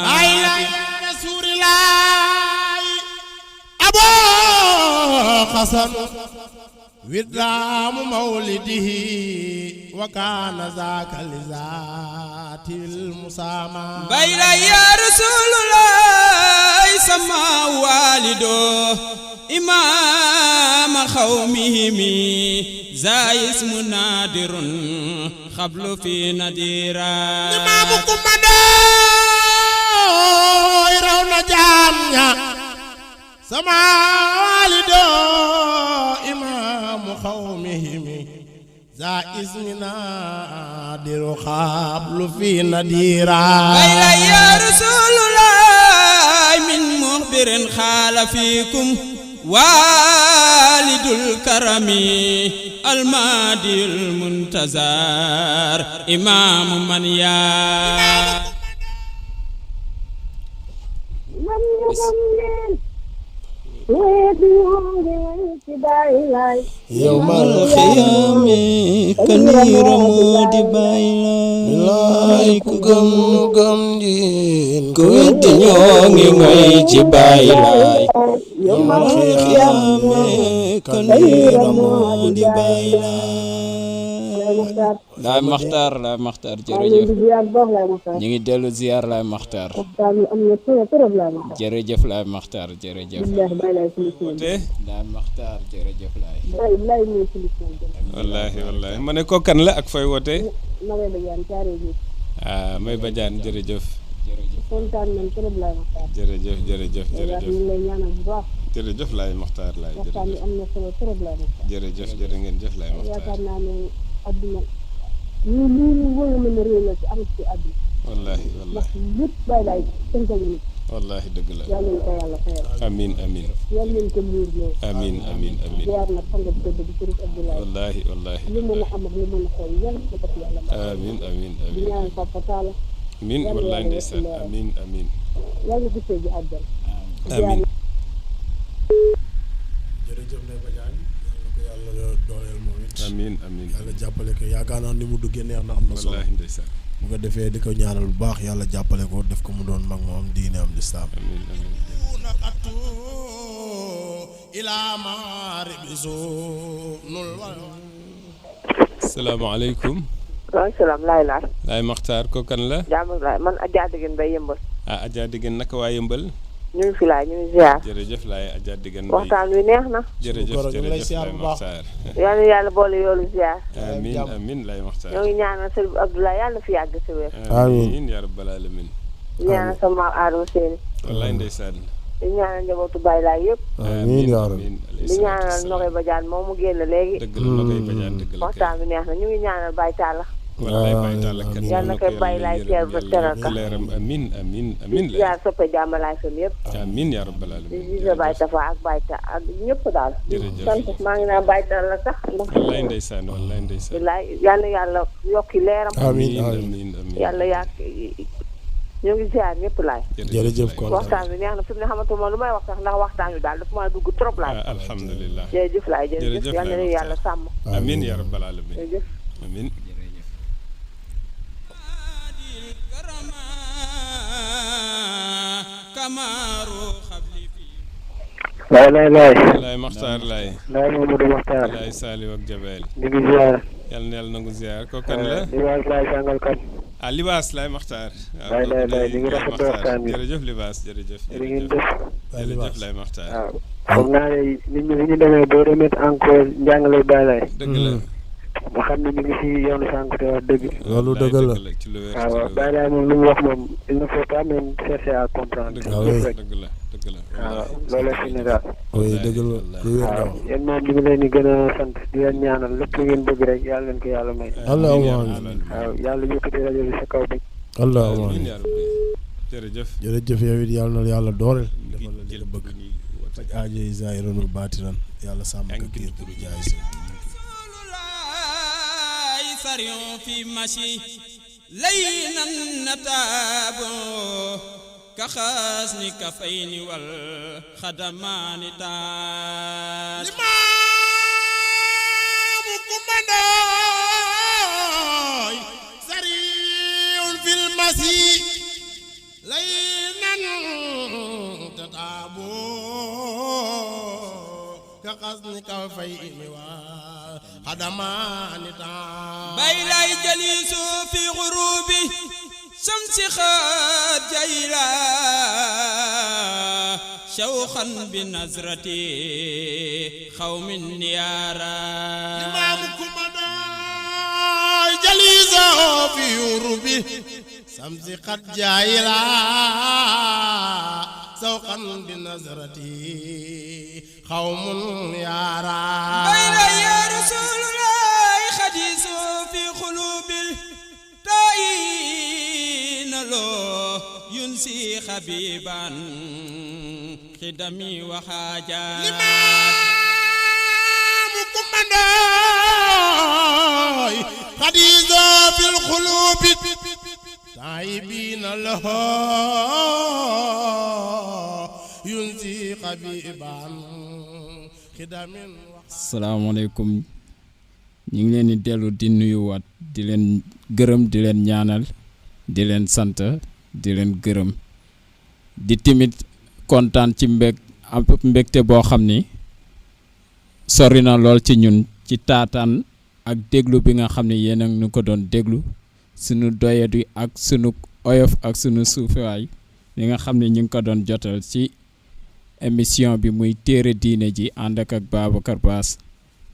bayla ya rasulillahi abul hasan widraamu mawlidihi wa kaana zaaka lizaatil musaama bayla ya rasulullahi sama waalido imaama xawmihimi za ismu naadirun xablu fi nadira imaamu kumando raw na jaam ña sama waalido imaamu xawmihimi za ismi naadirun قادر خابل في نديرا بيلا يا رسول الله من مخبر خال فيكم والد الكرم المادي المنتظر إمام من يا يوم الخيام كنير مودي بايلا كوغم نوغم جين كنت نيونغي ميجي بايلا يوم الخيام كنير مودي بايلا Laay Maxtaar Laay Maxtaar jërëjëf ñu ngi dellu ziar Laay Maxtaar jërëjëf Laay Maxtaar jërëjëf Laay Maxtaar jërëjëf Laay wallaahi ma ne ko kan la ak fooy wootee ah May Badiane jërëjëf jërëjëf Laay Maxtaar Laay jërëjëf jërë ngeen jëf Laay Maxtaar adduna ñu wóor na ne réew la ci am ci adduna wallaahi ndax lépp bàyyi laay sant nañu wallaahi dëgg la yàlla nañu ko yàlla fayal amiin amiin yàlla nañu ko muur ñëw amiin amiin amiin jaar na fanga dëgg di Sëriñ Abdoulaye wallaahi lu mën a am ak lu mën a xew yàlla na ko yàlla amiin amiin di amiin ñaan Papa Talla amiin wallaahi ndeysaan amiin amiin yàlla gisee ji àjjal amiin jërëjëf Ndeye Badiane yàlla ko yàlla dooleel moom it amiin amiin yàlla jàppale ko yaakaar naa ni mu duggee neex na am na solo wallaahi ndeysaan bu ko defee di ko ñaanal bu baax yàlla jàppale ko def ko mu doon mag mu am diine am lislaam amiin amiin salaamaaleykum waaleykum salaam Laay Maxtaar ko kan la jàmm laay man Adja Degen Bay Yëmbal ah Adja Degen naka waa Yëmbal ñu ngi fi laay ñu ngi ziar jërëjëf Laay Adja Degen Bay waxtaan wi neex na jërëjëf Laay Maxtaar yàlla yàlla boole yoolu ziar amiin amiin Laay Maxtaar ñoo ngi ñaanal Sëriñ Abdoulaye yàlla fi yàgg si wér amiin yaa rabbal aalamiin ñaanal sa maam Adama Séni wallaay ndeysaan di ñaanal njabootu Baye Laay yëpp amiin yaa rabbi di ñaanal Nogoy Badiane moom mu génn léegi dëgg la Nogoy Badiane dëgg la waxtaan bi neex na ñu ngi ñaanal Baye Talla wallaay Baye Talla kat yàlla na koy Baye Laay teer ba teral ka leeram amiin amiin amiin di ziar soppe jàmmalaay sam yëpp amiin yaa rabbal aalamiin di gise Baye Tafa ak Baye Ta ak ñëpp daal jërëjëf sant maa ngi naan Baye Talla sax ndax wallaay ndeysaan wallaay ndeysaan wallaay yàlla yàlla yokki leeram amiin amiin amiin yàlla yàq ñoo ngi ziar ñëpp laay jërëjëf kon waxtaan bi neex na fi mu ne xamatuma lu may wax sax ndax waxtaan bi daal dafa maa dugg trop laay alhamdulilah jërëjëf laay jërëjëf yal na yàlla sàmm amiin yaa rabbal aalamiin jërëjëf amiin Laay Maxtaar Laay Mamadou Maxtaar Laay Saliou ak Jabel ñu ngi ziar yàlla na yàlla nangu ziar ko kan la Libaas Laay jàngal kan ah Libaas Laay Maxtaar Laay ñu ngi rafetlu waxtaan bi jërëjëf Libaas jërëjëf jërëjëf Laay Maxtaar waaw foog naa ne nit ñi fi ñu demee boo remettre encore njàngale Baye Laay dëgg la ma xam ne ñu ngi si yoonu sànq te wax dëgg loolu dëgg la waaw Baye Laay moom lu mu wax moom il ne faut pas même chercher à comprendre dëgg la dëgg la waaw loolu fi ne daal oui dëgg la waaw yéen moom ñu ngi leen di gën a sant di leen ñaanal lépp lu ngeen bëgg rek yàlla leen ko yàlla may waaw yàlla yëkkati rajo bi sa kaw bi allahumma jërëjëf jërëjëf yow it yàlla na yàlla dooleel defal la li nga bëgg faj aajo yi zaahiran wa baatinan yàlla sàmm ko kiir du jaay si سريع في مشي لينا نتاب كخزن كفين والخدمان تاج لمامكم مناي سريع في المسي لينا تتاب كخزن كفين خدمان بايلاي جليس في غروبي شمس خاد جيلا شوخا بنظرتي خوم النيارا إمامكم جليس في غروبي شمس خاد جيلا شوخا بنظرتي خوم النيارا بايلاي يا رسول الله خديس في قلوب ينسي خبيبا خدمي وحاجات الإمام كمبنداي خديجة في القلوب تعيبين لها ينسي خبيبا خدمي salaamaaleykum ñu ngi leen di dellu di nuyuwaat di leen gërëm di leen ñaanal di leen sant di leen gërëm di timit kontaan ci mbégte boo xam ni sori na lool ci ñun ci taataan ak déglu bi nga xam ne yéen a ñu ko doon déglu sunu doyadi ak sunu oyof ak sunu suufaay li nga xam ne ñu ngi ko doon jotal ci émission bi muy téere diine ji ànd ak Babacar Bass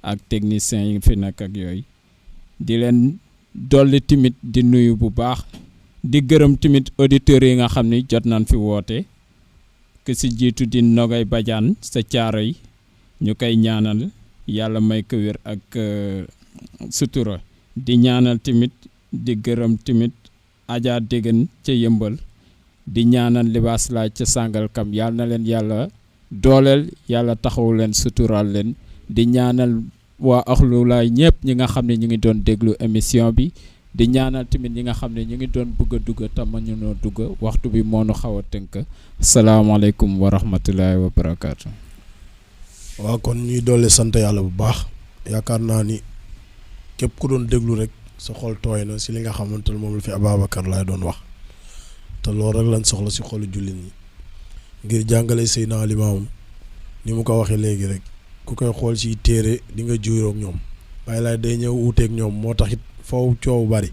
ak technicien yi fi nekk ak yooyu di leen dolli timit di nuyu bu baax di gërëm timit auditeurs yi nga xam ni jot nañ fi woote ke si jiitu di Nogay Badiane sa caaro yi ñu koy ñaanal yàlla may ko wér ak sutura di ñaanal timit di gërëm timit Adja Déggan ca Yëmbal di ñaanal libaas laaj ca Sàngalkam yàlla na leen yàlla dooleel yàlla taxawu leen suturaal leen di ñaanal waa axlu laay ñëpp ñi nga xam ne ñu ngi doon déglu émission bi di ñaanal tamit ñi nga xam ne ñu ngi doon bëgg a dugg te mënuñu noo dugg waxtu bi moo nu xaw a tënk salaamaaleykum wa rahmatullahi wa barakaatu. waaw kon ñuy doole sant yàlla bu baax yaakaar naa ni képp ku doon déglu rek sa xol tooy na si li nga xamante ne moom la fi Ababacar laay doon wax te loolu rek lañ soxla si xolu jullit ñi ngir jàngale Seydina Limaamu ni mu ko waxee léegi rek ku koy xool si téere di nga juuroog ñoom waaye laay day ñëw uuteeg ñoom moo tax it foofu coow bari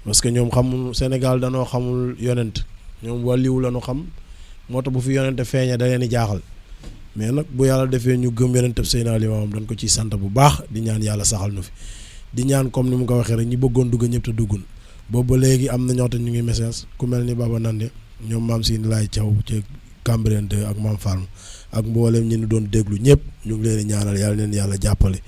parce que ñoom xamul Sénégal danoo xamul yonent ñoom wàlliwu la ñu xam moo tax bu fi yonent feeñee da leen di jaaxal mais nag bu yàlla defee ñu gëm yonent Seydina Limaamu dañ ko ciy sant bu baax di ñaan yàlla saxal nu fi di ñaan comme ni mu ko waxee rek ñi bëggoon dugg ñëpp te duggun boobu ba léegi am na ñoo te ñu ngi message ku mel ni Baba Nande ñoom maam si laay Thiaw ci Cambérène 2 ak maam Farm ak mboolem ñi ñu doon déglu ñëpp ñu ngi leen di ñaanal yàlla leen yàlla jàppale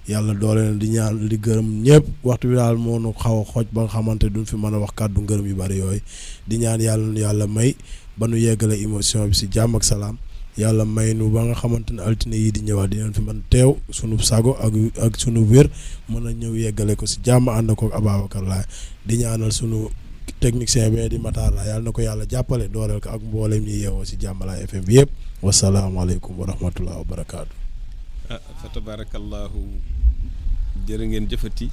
yàlla doole leen di ñaan di gërëm ñëpp waxtu bi daal moo nu xaw a xooj ba nga xamante duñ fi mën a wax kàddu ngërëm yu bari yooyu di ñaan yàlla may ba nu yeggale émotion bi si jàmm ak salaam yàlla may nu ba nga xamante ne altine yi di ñëwaat di leen fi mën teew sunu sago ak sunu wér mën a ñëw yeggale ko si jàmm ànd ko ak Ababacar laay di ñaanal sunu technicien bi di Matar la yàlla na ko yàlla jàppale dooleel ko ak mboolem ñi yeewoo si Jàmmalaay FM bi yëpp wasalaamaaleykum wa rahmatullah wa barakaatu. fa tabarakallahu jërë ngeen jëfati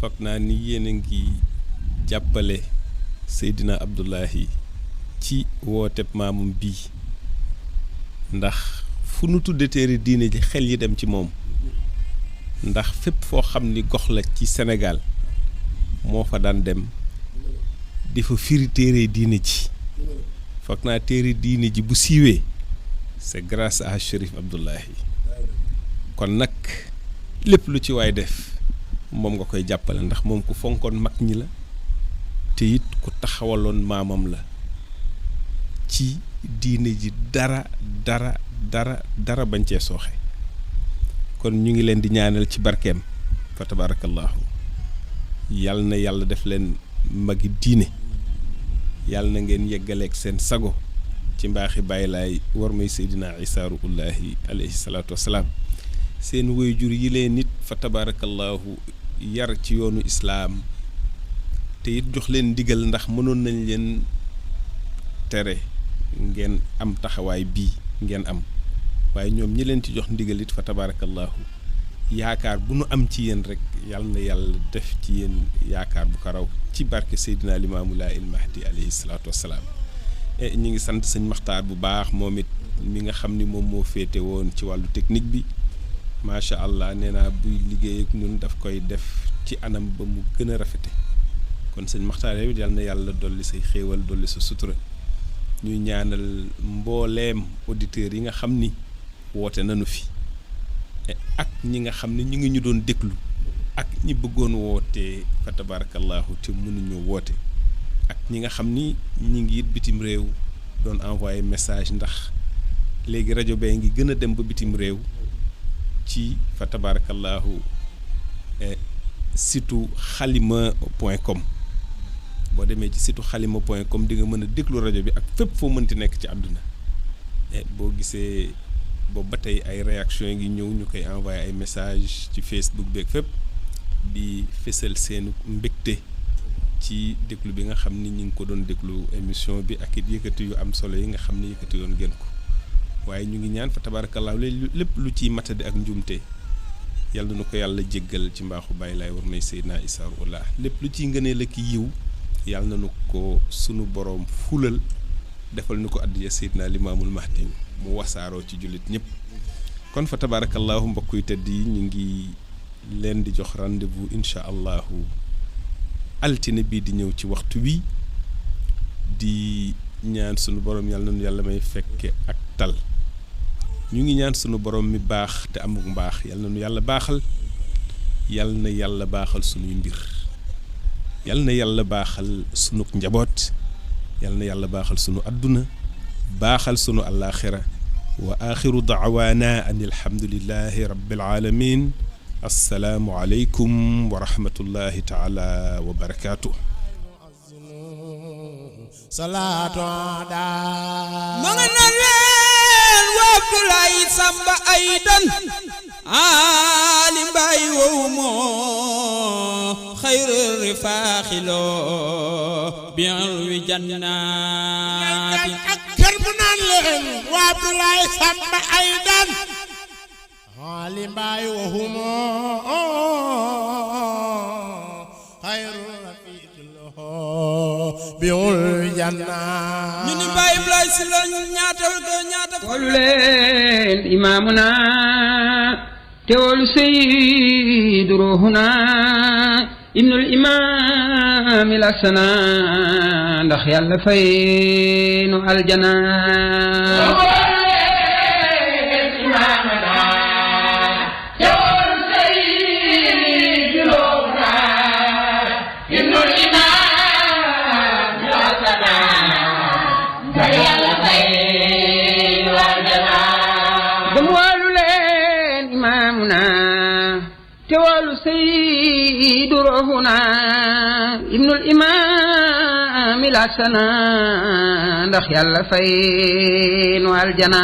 foog naa ni yéen a ngi jàppale Seydina Abdullahi ci wooteb maamum bii ndax fu nu tudde téere diine ji xel yi dem ci moom ndax fépp foo xam ni gox la ci Sénégal moo fa daan dem di fa firi téere diine ji foog naa téere diine ji bu siiwee c'est grâce à Chérif Abdoulahi kon nag lépp lu ci waay def moom nga koy jàppale ndax moom ku fonkoon mag ñi la te it ku taxawaloon maamam la ci diine ji dara bañ cee sooxe kon ñu ngi leen di ñaanal ci barkeem fa tabarakallahu yàlla na yàlla def leen magi diine yàlla na ngeen yeggaleeg seen sago ci mbaaxi bàyyi laay war may Seydina Isaa ruullaahi alayhi salaatu wasalaam seen waajur yi leen nit fa tabarakallahu yar ci yoonu islaam te it jox leen ndigal ndax mënoon nañ leen tere ngeen am taxawaay bii ngeen am waaye ñoom ñi leen ci jox ndigal it fa tabarakallahu yaakaar bu nu am ci yéen rek yàlla na yàlla def ci yéen yaakaar bu ko raw ci barke Seydina Limaamu Laahil Mahdi alayhi salaatu wassalaam ñi ngi sant sëñ Maxtaar bu baax moom it mi nga xam ni moom moo féete woon ci wàllu technique bi macha allah nee naa buy liggéey ak ñun daf koy def ci anam ba mu gën a rafete kon sëñ Maxtaar yow yàlla na yàlla dolli say xéewal dolli sa sutura ñuy ñaanal mbooleem auditeurs yi nga xam ni woote nañu fi ak ñi nga xam ne ñu ngi ñu doon déglu ak ñi bëggoon woote fa tabarakallahu te mënuñu woote ak ñi nga xam ni ñi ngi it bitim réew doon envoyé message ndax léegi rajo bee ngi gën a dem ba bitim réew ci fa tabarakallahu site xalima.com boo demee ci site xalima.com di nga mën a déglu rajo bi ak fépp foo mënti nekk ci àdduna boo gisee boobu ba tey ay réaction ngi ñëw ñu koy envoyé ay message ci Facebook beeg fépp di fésal seenu mbégte ci déglu bi nga xam ni ñu ngi ko doon déglu émission bi ak it yëkkati yu am solo yi nga xam ni yëkkati yoon ngeen ko waaye ñu ngi ñaan fa tabaarakallaahu lépp lu ciy matadi ak njuumte yàlla na ko yàlla jéggal ci mbaaxu bàyyi laay war may Seydina Issa Rouhou Lahi lépp lu ciy ngënee la ki yiw yàlla na ko sunu boroom fulal defal nu ko addiya Seydina Limaamul Mahdi mu wasaaroo ci jullit ñëpp kon fa tabaarakallaahu mbokk yu tedd yi ñu ngi leen di jox rendez-vous incha allahu altine bii di ñëw ci waxtu wi di ñaan sunu borom yàlla nañu yàlla may fekke ak tal ñu ngi ñaan sunu borom mi baax te amuk mbaax yàlla nañu yàlla baaxal yàlla na yàlla baaxal sunuy mbir yàlla na yàlla baaxal sunuk njaboot yàlla na yàlla baaxal sunu adduna baaxal sunu àllaaxira wa axiru daawaana an alhamdulillahi rabbil alamin assalaamu aleykum wa rahmatullahi taala wa barakaatu salaatu daa ma nga naan leen wa Abdoulaye Samba Aydan Ali Mbaye wow moo xayru rifaaxiloo bi'alwi jannaati ak kër bu naan leen wa Abdoulaye Samba Aydan Ali Mbaye wow moo xayru bi'alwi jannaati ñu ni Baye Ibrahima si la ñaatal ko ñaata wolu leen imaamuna teewlu sayyidu ruuhuna ibnul imaam il asana ndax yàlla fay nu aljana سيد روحنا ابن الإمام الحسن ndax yàlla fay nu aljana